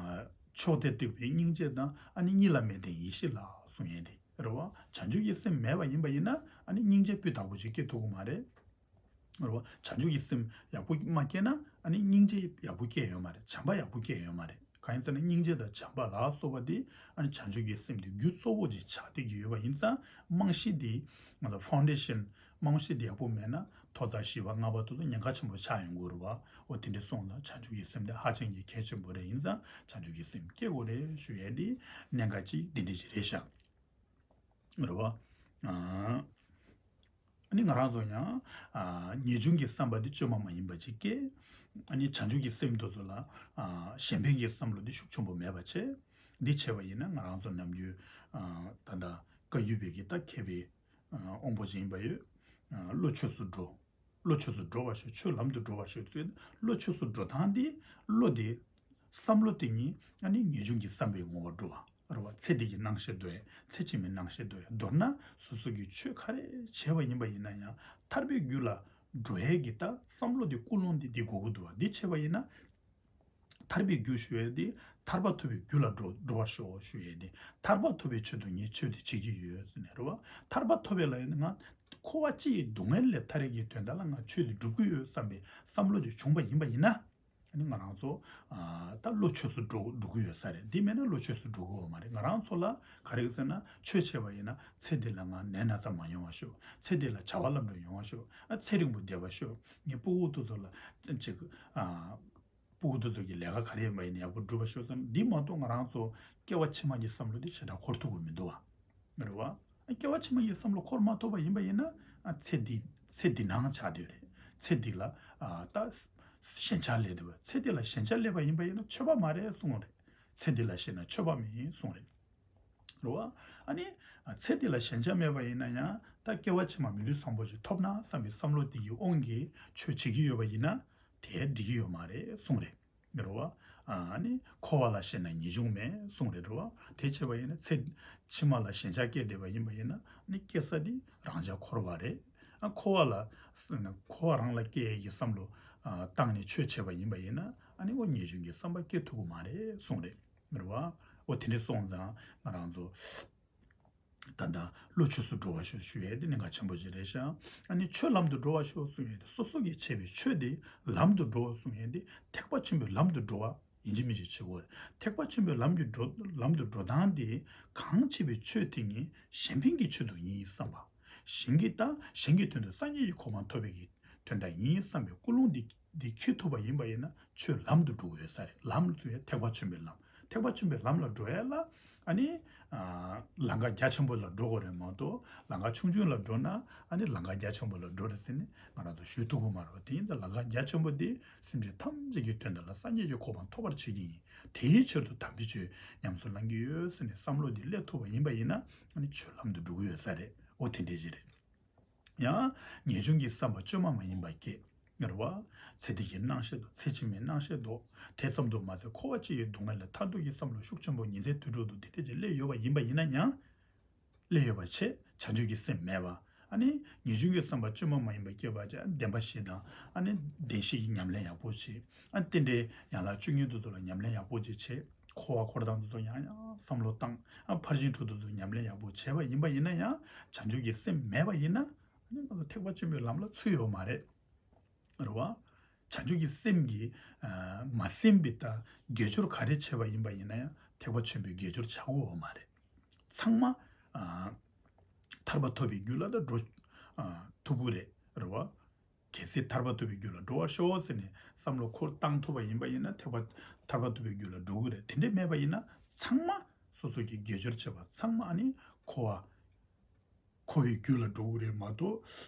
མཆོག་ལྡན་སྟེགས་པའི་སྙིང་རྗེ་དང་ཨ་ནི་གཉིས་ལ་མེད་ལྡན་ཡེ་ཤེས་ལ་གསུང་ཡས་དེ་རེད་བ། བྱང་ཆུབ་ཀྱི་སེམས་མེད་པ་ཡིན་པ་ཡིན་ན་ཨ་ནི་སྙིང་རྗེ་སྤུས་དག་པོ་ཅིག་སྐྱེ་ཐུབ་ཀྱི་མ་རེད། རེད་བ། བྱང་ཆུབ་ཀྱི་སེམས་ཡག་པོ་མ་སྐྱེས་ན་ཨ་ནི་སྙིང་རྗེ་ཡག་པོ་སྐྱེ་ཡོད་མ་རེད། བྱམས་པ་ཡག་པོ་སྐྱེ་ཡོད་མ་རེད། གང་ཡིན་ཟེར་ན་སྙིང་རྗེ་དང་བྱམས་པ་ལ་སོགས་པ་དེ་ཨ་ནི་བྱང་ཆུབ་ཀྱི་སེམས་དེ་རྒྱུ་གཙོ་བོ་ཅིག་ཆགས་བསྡད་ཀྱི་ཡོད་པ་ཡིན་ཙང་རྨང་གཞི་དེ་ང་ཚོ་ཕའུན་ཌེ་ཤན་རྨང་གཞི་དེ་ཡག་པོ་མེད་ན་ཐོ་རྩ་བཞི་པ་ལྔ་པ་དེ་ཚོ་ཉེན་ཁ་ཆེན་པོ་ཆགས་ཡོང་གི་རེད་བ། འོ་དེ་འདྲ་སོང་ཙང་བྱང་ཆུབ་ཀྱི་སེམས་དེ་ཧ་ཅང་གི་གལ་ཆེན་པོ་རེད། ཡིན་ཙང་བྱང་ཆུབ་ཀྱི་སེམས་སྐྱེ་དགོས་རེད་ཞུ་ཡས་དེ་གནད་འགག་ཅིག་དེ་འདྲ་ཞིག་རེད་ཤག་རེད་བ། ཨ་ནི་ང་རང་ཚོ་ཡང་ཨ་ངེས་འབྱུང་གི་བསམ་པ་དེ་བཅོས་མ་མ་ཡིན་པ་ཅིག་སྐྱེ། ཨ་ནི་བྱང་ཆུབ་ཀྱི་སེམས་དེ་ཚོ་ལ་ཨ་གཞན་ཕན་གྱི་བསམ་བློ་དེ་ཤུགས་ཆེན་པོ་མེད་པ་བྱས། འདི་བྱས་པ་ཡིན་ན་ང་རང་ཚོ་ནམ་རྒྱུན་ཨ་ད་ལྟ་བཀའ་བརྒྱུད་པའི་གི་ད་མཁས་པའི་ཨ་དབང་པོ་ཅིག་ཡིན་པ་ཡོད། ཨ་བློ་ཆོས་སུ་འགྲོ། བློ་ཆོས་སུ་འགྲོ་བར་ཤོག་ཆོས་ལམ་དུ་འགྲོ་བར་ཤོག་ཟེར། བློ་ཆོས་སུ་འགྲོ་སྟངས་དེ་བློ་དེ་བསམ་བློ་དེ་ཉིད་ཨ་ནི་ངེས་འབྱུང་གི་བསམ་པའི་ངོ་བོར་འགྲོ་བ་རེད་བ། ཚེ་འདི་གི་སྣང་ཤས་འདོད་ཡ། ཚེ་ཕྱི་མའི་སྣང་ཤས་འདོད་ཡ། མདོར་ན་སོ་སོ་གི་ཆོས་ག་རེ་བྱས་པ་ཡིན་པ་ཡིན་ན་ཡང་ཐར་པའི་རྒྱུ་ལ་འགྲོ་ཡས་ཀྱི་ད་བསམ་བློ་དེ་ཀུན་སློང་དེ་འདི་དགོས་ཀྱི་འདུག་བ། འདི་བྱས་པ་ཡིན་ན་ ཐར་པའི་རྒྱུ་ཞུ་ཡས་དེ་ཐར་པ་ཐོབ་པའི་རྒྱུ་ལ་འགྲོ་འགྲོ་བར་ཤོག་ཞུ་ཡས་དེ། ཐར་པ་ཐོབ་པའི་ཆེད་དུ་ངས་ཆོས་དེ་བྱེད་ཀྱི་ཡོད་ཟེར་ནས་རེད་བ། ཐར་པ་ཐོབ་པའི་ལ་ཡིན་ན་ང་འཁོར་བ་སྤྱི་ཡི་སྡུག་བསྔལ་ལས་ཐར་ཡས་ཀྱི་དོན་དག་ལ་ང་ཆོས་དེ་སྒྲུབ་ཀྱི་ཡོད་བསམ་པའི་བསམ་བློ་ཅིག་བྱུང་པ་ཡིན་པ་ཡིན་ན། ཨ་ནི་ང་རང་ཚོ་ཨ་ད་བློ་ཆོས་སུ་འགྲོ་འགྲོ་གི་ཡོད་ས་རེད། འདི་མེད་ན་བློ་ཆོས་སུ་འགྲོ་གི་ཡོད་མ་རེད། ང་རང་ཚོ་ལ་ག་རེ་ཟེར་ན་ཆོས་བྱས་པ་ཡིན་ན་ཚེ་འདི་ལ་ང་ནད་ན་ཚ་མ་ཡོང་བ་ཤོག་ཚེ་འདི་ལ་བྱ་བ་ལམ་འགྲོ་ཡོང་བ་ཤོག་ཨ་ཚེ་རིང་པོ་བསྡད་པ་ཤོག་ངའི་སྤུ་གུ་དེ་ཚོ་ལ་ཅིག་ཨ་སྤུ་གུ་དེ་ཚོ་གི་ལས་ཀ་ག་རེ་ཡིན་པ་ཡིན་ན་ཡག་པོ་སྒྲུབ་པ་ཤོག་བསམ། འདི་མ་གཏོགས་ང་རང་ཚོ་སྐྱེ་བ་ཕྱི་མ་གི་བསམ་བློ་དེ་ཞེ་དྲག་འཁོར་ཐུབ་ཀྱི་མི་འདུག་བ། རེད་བ། སྐྱེ་བ་ཕྱི་མ་ཡི་བསམ་བློ་འཁོར་མ་ཐུབ་པ་ཡིན་པ་ཡིན་ན། ཨ་ཚེ་འདི་ཚེ་འདི་ནང་ཆགས་བསྡད་རེད། ཚེ་འདི་ལ་ཨ་ད་ཞེན་ཆགས་སླེབས་བསྡད་པ། ཚེ་འདི་ལ་ཞེན་ཆགས་སླེབས་པ་ཡིན་པ་ཡིན་ན་ཆོས་པ་མ་རེད་གསུངས་རེད། ཚེ་འདི་ལ་ཞེན་ན་ཆོས་པ་མིན་གསུངས་རེད། རེད་བ། ཨ་ནི་ཨ་ཚེ་འདི་ལ་ཞེན་ཆགས་མེད་པ་ཡིན་ན་ཡང་ད་སྐྱེ་བ་ཕྱི་མ་མི་ལུས་བཟང་པོ་ཞིག་ཐོབ་ན་བསམ་པའི་བསམ་བློ་འདི་ཡི་དབང་གིས་ཆོས་བྱེད་ཀྱི་ཡོད་པ་ཡིན་ན་དེ་འགྲིག་གི་ཡོད་མ་རེད་གསུངས་རེད། རེད་བ། ཨ་ནི་འཁོར་བ་ལ་ཞེན་ན་ངེས་འབྱུང་མེད་གསུངས་རེད། རེད་བ། དེ་བྱས་པ་ཡིན་ན་ཚེ་ཕྱི་མ་ལ་ཞེན་ཆགས་སྐྱེས་བསྡད་པ་ཡིན་པ་ཡིན་ན་ནི་སྐྱེ་ས་འདི་རང་ཅག་འཁོར་བ་རེད། ཨ་འཁོར་བ་ལ་འཁོར་བ་རང་ལ་སྐྱེ་ཡས་ཀྱི་བསམ་བློ་ཨ་བཏང་ནས་ཆོས་བྱས་པ་ཡིན་པ་ཡིན་ན་ཨ་ནི་འོ་ངེས་འབྱུང་གི་བསམ་པ་སྐྱེ་ཐུབ་ཀྱི་མ་རེད་གསུངས་རེད། རེད་བ། འོ་དེ་འདྲ་སོང་ཙང་ང་རང་ཚོ། ད་ལྟ་བློ་ཆོས་སུ་འགྲོ་བར་ཤོག་ཞུ་ཡས་དེ་གནད་འགག་ཆེན་པོ་ཞིག་རེད་ཤག་ཨ་ནི་ཆོས་ལམ་དུ་འགྲོ་བར་ཤོག་གསུང་ཡས་དེ་སོ་སོ་གིས་བྱས་པའི་ཆོས་དེ་ལམ་དུ་འགྲོ་གསུང་ཡས་དེ་ཐེག་པ་ཆེན་པོའི་ལམ་དུ་འགྲོ་བ་ཡིན་གཅིག་མིན་གཅིག་བྱེད་དགོས་རེད། ཐེག་པ་ཆེན་པོའི་ལམ་གྱི་འགྲོ་ལམ་དུ་འགྲོ་སྟངས་དེ་གང་བྱེད་པའི་ཆོས་དེ་ཉིད་གཞན་ཕན་གྱི་ཆེད་དུ་ཡིན་བསམ་པ། གཞན་གྱི་ད་གཞན་གྱི་དོན་དུ་སངས་རྒྱས་ཀྱི་གོ་འཕང་ཐོབ་པའི་གི་དོན་དག་ཡིན་བསམ་པའི་ཀུན་སློང་འདི་འདི་འཁྱེར་ཐུབ་པ་ཡིན་པ་ཡིན་ན་ཆོས་ལམ་དུ་འགྲོ་གི་ཡོད་ས་རེད། ལམ་ཚུལ་ཐེག་པ་ཆེན་པོའི་ལམ། ཐེག་པ་ཆེན་པོའི་ལམ་ལ་འགྲོ་ཡ་ལ་ཨ་ནི་ཨ་ལམ་ཁ་རྒྱ་ཆེན་པོ་ལ་འགྲོ་དགོས་རེད་མ་གཏོགས་ལམ་ཁ་ཆུང་ཆུང་ལ་འགྲོ་ན་ཨ་ནི་ལམ་ཁ་རྒྱ་ཆེན་པོ་ལ་འགྲོ་རེད་ཟེར་ནས་ང་རང་ཚོ་ཞུ་ཐུབ་ཀྱི་མ་རེད་བ། དེ་ཡིན་ད་ལམ་ཁ་རྒྱ་ཆེན་པོ་འདི་སེམས་ཅན་ཐམས་ཅད་ཀྱི་དོན་དག་ལ་སངས་རྒྱས་ཀྱི་གོ་འཕང་ཐོབ་པར་བྱེད་ཀྱི་ཡིན། དེའི་ཕྱིར་དུ་དམ་པའི་ཆོས་ཉམས་སུ་བླང་གི་ཡོད་ཟེར་ནས་བསམ་བློ་འདི་སླེབས་ཐུབ་པ་ཡིན་པ་ཡིན་ན་ཨ་ནི་ཆོས་ལམ་དུ་འགྲོ་གི་ཡོད་ས་རེད། འོ་དེ་འདྲས་ཞིག་རེད། ཡང་ངེས་འབྱུང་གི་བསམ་པ་བཅོས་མ་མ་ཡིན་པ་སྐྱེ། རེད་བ། ཚེ་འདི་ཡི་སྣང་ཤས་དང་ཚེ་ཕྱི་མའི་སྣང་ཤས་དང་དེ་ཙམ་དུ་མ་ཟད་འཁོར་བ་སྤྱི་ཡི་སྡུག་བསྔལ་ལས་ཐར་འདོད་ཀྱི་བསམ་བློ་ཤུགས་ཆེན་པོ་ཉིན་མཚན་དུས་དྲུག་ཏུ་འདི་འདྲས་ཀྱི་སླེབས་ཡོད་པ་ཡིན་པ་ཡིན་ན་ཡང་། སླེབས་ཡོད་པ་བྱས་བྱང་ཆུབ་ཀྱི་སེམས་མེད་པ། ཨ་ནི་ངེས་འབྱུང་གི་བསམ་པ་བཅོས་མ་མ་ཡིན་པ་སྐྱེ་བ་བྱས་བདེན་པ་བཞི་དང་ཨ་ནི་བདེན་བཞི་ཡི་ཉམས་ལེན་ཡག་པོ་བྱེད། ཨ་རྟེན་འབྲེལ་ཡན་ལག་བཅུ་གཉིས་དེ་ཚོ་ལ་ཉམས་ལེན་ཡག་པོ་ཅིག་བྱེད། འཁོར་བ་འཁོར་སྟངས་དེ་ཚོ་ཡང་ཡང་བསམ་བློ་བཏང་། ཨ་ཕར་ཕྱིན་དྲུག་དེ་ཚོ་ཉམས་ལེན་ཡག་པོ་བྱས་པ་ཡིན་པ་ཡིན་ན་ཡང་བྱང་ཆུབ་ཀྱི་སེམས་མེད་པ་ཡིན་ན་ཨ་ནི་ང་ཚོ་ཐེག་པ་ཆེན་པོའི་ལམ་ལ་ཚུད་ཡོད་མ་རེད། རེད་བ། བྱང་ཆུབ་ཀྱི་སེམས་ཀྱིས་ཨ་མ་ཟིན་པའི་ད་དགེ་སྦྱོར་ག་རེ་བྱས་པ་ཡིན་པ་ཡིན་ན་ཡང་ཐེག་པ་ཆེན་པོའི་དགེ་སྦྱོར་བྱ་དགོས་ཡོད་མ་རེད། ཚང་མ་ཨ་ཐར་པ་ཐོབ་པའི་རྒྱུ་ལ་ད་འགྲོ་ཨ་ཐུབ་ཀྱི་རེད། རེད་བ། གལ་སྲིད་ཐར་པ་ཐོབ་པའི་རྒྱུ་ལ་འགྲོ་བར་ཤོག་ཟེར་ནས་བསམ་བློ་འཁོར་བཏང་ཐུབ་པ་ཡིན་པ་ཡིན་ན་ཐེག་པ་ཐར་པ་ཐོབ་པའི་རྒྱུ་ལ་འགྲོ་གི་རེད། དེ་འདྲས་མེད་པ་ཡིན་ན་ཚང་མ་སོ་སོ་གི་དགེ་སྦྱོར་བྱེད་པ་ཚང་མ་ཨ་ནི་འཁོར་བ་འཁོར་བའི་རྒྱུ་ལ་འགྲོ་གི་རེད་མ་གཏོགས་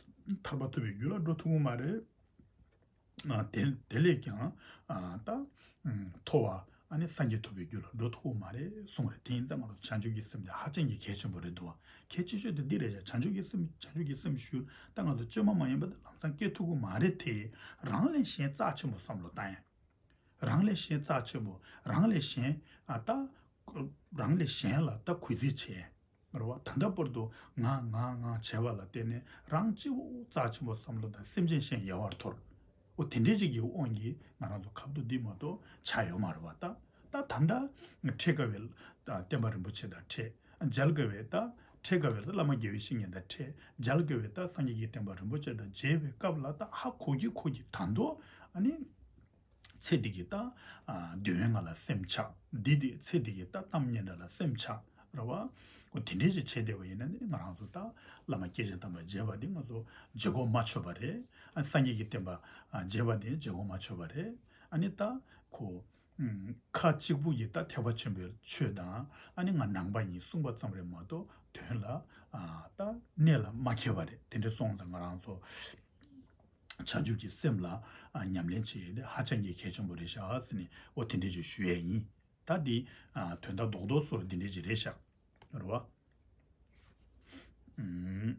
ཐར་པ་ཐོབ་པའི་རྒྱུ་ལ་འགྲོ་ཐུབ་ཀྱི་མ་རེད། ཨ་དེ་དེ་ལས་ཀྱང་ཨ་ད་ཨ་མཐོ་བ་ཨ་ནི་སངས་རྒྱས་ཐོབ་པའི་རྒྱུ་ལ་འགྲོ་ཐུབ་ཀྱི་མ་རེད་གསུངས་རེད། དེ་ཡིན་ཙང་ང་ཚོ་བྱང་ཆུབ་ཀྱི་སེམས་དེ་ཧ་ཅང་གི་གལ་ཆེན་པོ་རེད་འདུག་བ། གལ་ཆེ་ཤོས་དེ་འདི་རེད་བྱ། བྱང་ཆུབ་ཀྱི་སེམས་བྱང་ཆུབ་ཀྱི་སེམས་ཞུ་ད་ང་ཚོ་བཅོས་མ་མ་ཡིན་པ་དེ་ལམ་སང་སྐྱེ་ཐུབ་ཀྱི་མ་རེད་དེ། རང་ལས་གཞན་རྩ་ཆེན་པོ་བསམ་བློ་བཏང་ཡ། རང་ལས་གཞན་རྩ་ཆེན་པོ་རང་ལས་གཞན་ཨ་ད་རང་ལས་གཞན་ལ་ད་གུས་བརྩི་བྱེད། རེད་བ། ད་ལྟ་བར་དུ་ང་ང་ང་བྱས་པ་ལ་བརྟེན་ནས་རང་སྐྱིད་པོ་རྩ་ཆེན་པོ་བསམ་བློ་དང་སེམས་ཅན་གཞན་ཡལ་བར་དོར། འོ་དེ་འདྲའི་ཅིག་གི་དབང་གིས་ང་རང་ཚོ་ཁ་བསྡུ་འདི་མ་གཏོགས་ཆགས་ཡོད་མ་རེད་བ། ད་ད་ད་ལྟ་འཕྲད་དཀའ་བའི་ད་བསྟན་པ་རིན་པོ་ཆེ་དང་འཕྲད། མཇལ་དཀའ་བའི་ད་འཕྲད་དཀའ་བའི་བླ་མ་དགེ་བའི་བཤེས་གཉེན་དང་འཕྲད། མཇལ་དཀའ་བའི་ད་སངས་རྒྱས་ཀྱི་བསྟན་པ་རིན་པོ་ཆེ་དང་མཇལ་བའི་སྐབས་ལ་ད་ཧ་གོ་གི་གོ་གི་ད་དུང་ཨ་ནི། ཚེ་འདི་གི་ད་ཨ་འདོད་ཡོན་ལྔ་ལ་སེམས་ཆགས། འདི་འདི་ཚེ་འདི་གི་ད་གཏམ་སྙན་གྲགས་ལ་སེམས་ཆགས། རེད་བ། འོ་དེ་འདྲའི་ཅིག་བྱས་བསྡད་པ་ཡིན་ན་ནི་ང་རང་ཚོ་ད་བླ་མ་སྐྱེས་ཆེན་དམ་པ་མཇལ་བ་འདི་ང་ཚོ་བརྗེད་དགོས་མ་ཆོད་པ་རེད། ཨ་སངས་རྒྱས་ཀྱི་བསྟན་པ་ཨ་མཇལ་བ་འདི་བརྗེད་དགོས་མ་ཆོད་པ་རེད། ཨ་ནི་ད་ཁོ་ཨུམ་ཁ་གཅིག་པུ་གིས་ད་ཐེག་པ་ཆེན་པོའི་ཆོས་དང་ཨ་ནི་ང་ནང་པ་ཡིན་གསུངས་པ་ཙམ་རེད་མ་གཏོགས་དོན་ལ་ཨ་ད་གནད་ལ་མ་འཁེལ་བ་རེད། དེ་འདྲ་སོང་ཙང་ང་རང་ཚོ། བྱང་ཆུབ་ཀྱི་སེམས་ལ་ཨ་ཉམས་ལེན་བྱེད་ཡས་དེ་ཧ་ཅང་གི་གལ་ཆེན་པོ་རེད་ཤག་ཟེར་ནས་འོ་དེ་འདྲས་ཅིག་ཞུ་ཡས་ཡིན། ད་འདི་ཨ་དོན་དག་རྡོག་རྡོག་སོར་འདི་འདྲས་ཅིག་རེད་ཤག་རེད་བ། ཨུམ།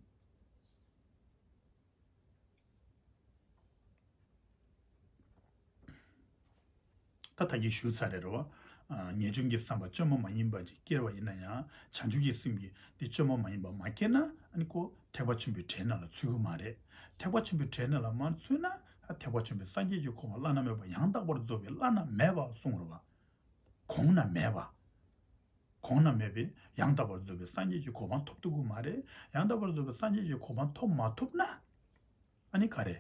ད་ད་གིན་ཞུས་ཚར་རེད་རོ། ཨ་ངེས་འབྱུང་གི་བསམ་པ་བཅོས་མ་མ་ཡིན་པ་ཅིག་སྐྱེ་བ་ཡིན་ན་ཡང་བྱང་ཆུབ་ཀྱི་སེམས་ཀྱི་དེ་བཅོས་མ་མ་ཡིན་པ་མ་སྐྱེས་ན་ཨ་ནི་ཁོ་ཐེག་པ་ཆེན་པོའི་གྲལ་ནང་ལ་ཚུད་ཀྱི་མ་རེད། ཐེག་པ་ཆེན་པོའི་གྲལ་ནང་ལ་མ་ཚུད་ན་ ཐེག་པ་ཆེན་པོའི་སངས་རྒྱས་ཀྱི་གོ་འཕང་བླ་ན་མེད་པ་ཡང་དག་པར་རྫོགས་པའི་བླ་ན་མེད་པ་གསུངས་རེད་བ། གོང་ན་མེད་པ། གོང་ན་མེད་པའི་ཡང་དག་པར་རྫོགས་པའི་སངས་རྒྱས་ཀྱི་གོ་འཕང་ཐོབ་ཐུབ་ཀྱི་མ་རེད། ཡང་དག་པར་རྫོགས་པའི་སངས་རྒྱས་ཀྱི་གོ་འཕང་ཐོབ་མ་ཐུབ་ན། ཨ་ནི་ག་རེ།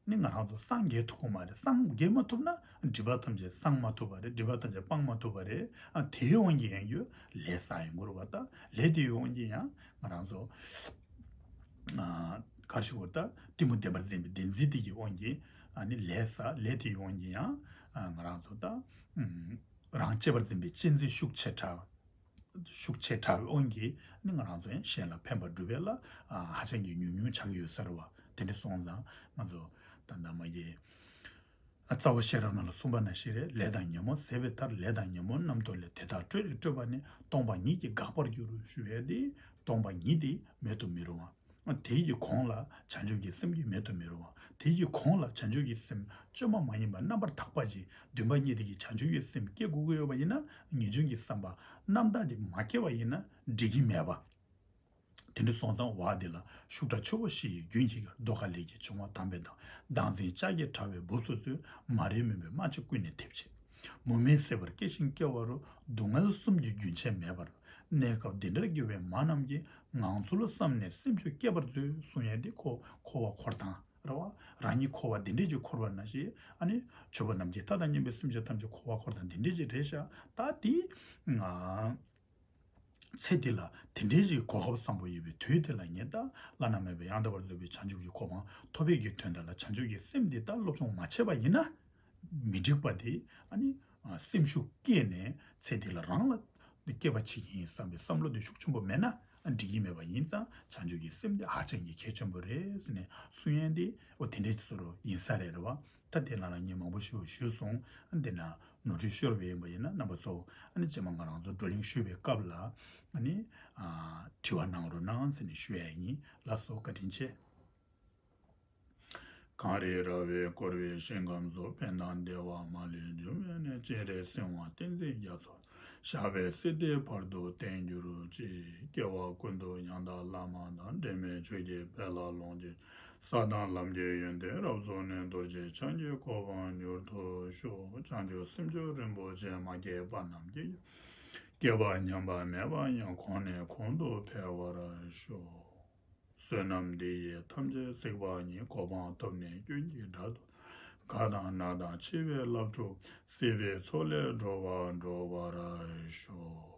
ནི་ང་རང་ཚོ་སངས་རྒྱས་ཐུབ་ཀྱི་མ་རེད། སངས་རྒྱས་མ་ཐུབ་ན་སྒྲིབ་པ་ཐམས་ཅད་སངས་མ་ཐུབ་པ་རེད། སྒྲིབ་པ་ཐམས་ཅད་སྤང་མ་ཐུབ་པ་རེད། ཨ་དེའི་དབང་གིས་ཡང་རྒྱུ་ལས་བསགས་ཡོང་གི་རེད་བ། ད་ལས་དེའི་དབང་གིས་ཡང་ང་རང་ཚོ་ཨ་ག་རེ་ཞུ་དགོས་རེད། ད་གཏི་མུག་བདེན་པར་འཛིན་པའི་བདེན་འཛིན་དེ་གི་དབང་གིས་ཨ་ནི་ལས་བསགས། ལས་དེའི་དབང་གིས་ཡང་ཨ་ང་རང་ཚོ་ད་ཨུམ་རང་གཅེས་པར་འཛིན་པའི་གཅེས་འཛིན་ཤུགས་ཆེ་དྲགས། ཤུགས་ཆེ་དྲགས་པའི་དབང་གིས་ནི་ང་རང་ཚོ་ཡང་གཞན་ལ་ཕན་པ་སྒྲུབ་པ་ལ་ཨ་ཧ་ཅང་གི་ཉུང་ཉུང་ཆགས་ཀྱི་ཡོད་ས་རེད་བ། དེ་འདྲ་སོང་ཙང་ང་ཚོ་ད་ལྟ་མ་གི་རྩ་བ་ཤེས་རབ་ནང་ལ་གསུངས་པ་ནང་བཞིན་རེད། ལས་དང་ཉོན་མོངས་ཟད་པའི་མཐར། ལས་དང་ཉོན་མོངས་རྣམ་རྟོག་ལས། དེ་དག་སྤྲོས་ལས་སྤྲོས་པ་ནི། སྟོང་པ་ཉིད་ཀྱིས་འགག་པར་འགྱུར་ཞུ་བའི་དེ། སྟོང་པ་ཉིད་དེ་མེད་དུ་མི་རུང་བ། དེའི་གི་གོང་ལ་བྱང་ཆུབ་ཀྱི་སེམས་ཀྱི་མེད་དུ་མི་རུང་བ། དེའི་གི་གོང་ལ་བྱང་ཆུབ་ཀྱི་སེམས་བཅོས་མ་མ་ཡིན་པ་རྣམ་པར་དག་པ་ཅིག་འདུན་པ་གཉིས་དེ་གི་བྱང་ཆུབ་ཀྱི་སེམས་སྐྱེ་དགོས་ཀྱི་ཡོད་པ་ཡིན་ན། ངེས་འབྱུང་གི་བསམ་པ་རྣམ་དག་དེ་མ་སྐྱེ་བ་ཡིན་ན་འགྲིག་གི་མེད་པ། དེ་འདྲ་སོང་ཙང་བ་དེ་ལ་ཤུགས་དྲག་ཆུ་བོ་བཞི་ཡི་རྒྱུན་གྱིས་ཀྱང་། རྡོ་ཁ་ལས་ཀྱི་འབྱུང་བ་དམ་པའི་མཐའ། བདག་འཛིན་ལྕགས་ཀྱུས་བྲག་པའི་སྦུབས་སུ་ཚུད། མ་རིག་མུན་པའི་རྨ་བྱའི་ཀུན་ནས་འཐིབས་བྱེད། མུ་མེད་སྲེད་པར་སྐྱེ་ཞིང་སྐྱེ་བ་རུ། སྡུག་བསྔལ་གསུམ་གྱི་རྒྱུན་ཆད་མེད་པར། གནས་སྐབས་འདི་འདྲར་གྱུར་པའི་མ་རྣམས་ཀྱིས། ངང་ཚུལ་བསམ་ནས་སེམས་ཆུ་སྐྱེད་པར་མཛོད། གསུང་ཡས་འདི་ཁོ་འཁོར་བ་འཁོར་སྟངས་རེད་བ། རང་ཉིད་འཁོར་བ་འདི་འདྲས་ཀྱི་འཁོར་བ་ནང་བཞིན། ཨ་ནི་ཆོས་པ་རྣམས་ཀྱི་མཐའ་དང་མཉམ་པའི་སེམས་ཅན་ཐམས་ཅད་འཁོར་བ་འཁོར་སྟངས་འདི་འདྲས་ཀྱི་རེད་ཤག་ད་དེ་ང་ཚེ་འདི་ལ་དེ་འདྲའི་ཞིག་གོ་སྐབས་བཟང་པོ་ཡོད་པའི་དུས་དེ་ལ་ངས་ད་བླ་ན་མེད་པའི་ཡང་དག་པར་རྫོགས་པའི་བྱང་ཆུབ་ཀྱི་གོ་འཕང་ཐོབ་པའི་གི་དོན་དག་ལ་བྱང་ཆུབ་ཀྱི་སེམས་འདི་ད་སློབ་སྦྱོང་མ་བྱས་པ་ཡིན་ན། མི་འགྲིག་པ་དེ་ཨ་ནི་སེམས་ཤུགས་བསྐྱེད་ནས་ཚེ་འདི་ལ་རང་ལ་སྐྱེད་པ་བྱེད་ཀྱི་ཡིན་བསམ་པའི་བསམ་བློ་དེ་ཤུགས་ཆེན་པོ་མེད་ན་འགྲིག་གི་མེད་པ་ཡིན་ཙང་། བྱང་ཆུབ་ཀྱི་སེམས་དེ་ཧ་ཅང་གི་གལ་ཆེན་པོ་རེད་ཟེར་ནས་གསུང་ཡས་དེ་འོ་དེ་འདྲའི་བཟོ་འདྲ་ཡིན་ས་རེད། རེད་བ། ད་དེ་ནང་ལ་ངས་མང་པོ་ཞིག་ཞུས་སོང་། འདི་ན་ནོར་འཁྲུལ་ཤོར་བ་ཡིན་པ་ཡིན་ན་རྣམ་པ་ཚོ་ཨ་ནི་རྗེས་མ་ང་རང་ཚོ་བགྲོ་གླེང་ཞུས་པའི་སྐབས་ལ་ཨ་ནི་ཨ་དྲི་བ་གནང་རོགས་གནང་ཟེར་ནས་ཞུ་ཡ་ཡིན། ལགས་སོ། བཀའ་དྲིན་ཆེ། གངས་རི་ར་བས་བསྐོར་བའི་ཞིང་ཁམས་སུ། ཕན་དང་བདེ་བ་མ་ལུས་རྒྱུ་མེད་ནས། སྤྱན་རས་གཟིགས་དབང་བསྟན་འཛིན་རྒྱ་མཚོ། ཞབས་པད་སྲིད་མཐའི་བར་དུ་བརྟན་གྱུར་ཅིག་སྐྱེ་བ་ཀུན་ཏུ་ཡང་དག་བླ་མ་དང་། འབྲལ་མེད་ཆོས་ཀྱི་དཔལ་ལ་ལོངས་སྤྱོད་ཅིང་། ས་དང་ལམ་གྱི་ཡོན་ཏན་རབ་རྫོགས་ནས། རྡོ་རྗེ་འཆང་གི་གོ་འཕང་མྱུར་ཐོབ་ཤོག་བྱང་ཆུབ་སེམས་མཆོག་རིན་པོ་ཆེ། མ་སྐྱེས་པ་རྣམས་ཀྱི་སྐྱེ་བ་ཉམས་པ་མེད་པ་ཡང་། གོང་ནས་གོང་དུ་འཕེལ་བར་ཤོག་བསོད་ནམས་འདི་ཡིས་ཐམས་ཅད་གཟིགས་པ་ཉིད། གོ་འཕང་ཐོབ་ནས་ཀུན་གྱི་བདག་ཏུ། ཁ་དང་སྣ་དང་མཆེ་བའི་རླབས་འཁྲུགས། སྲིད་པའི་མཚོ་ལས་འགྲོ་བ་སྒྲོལ་བར་ཤོག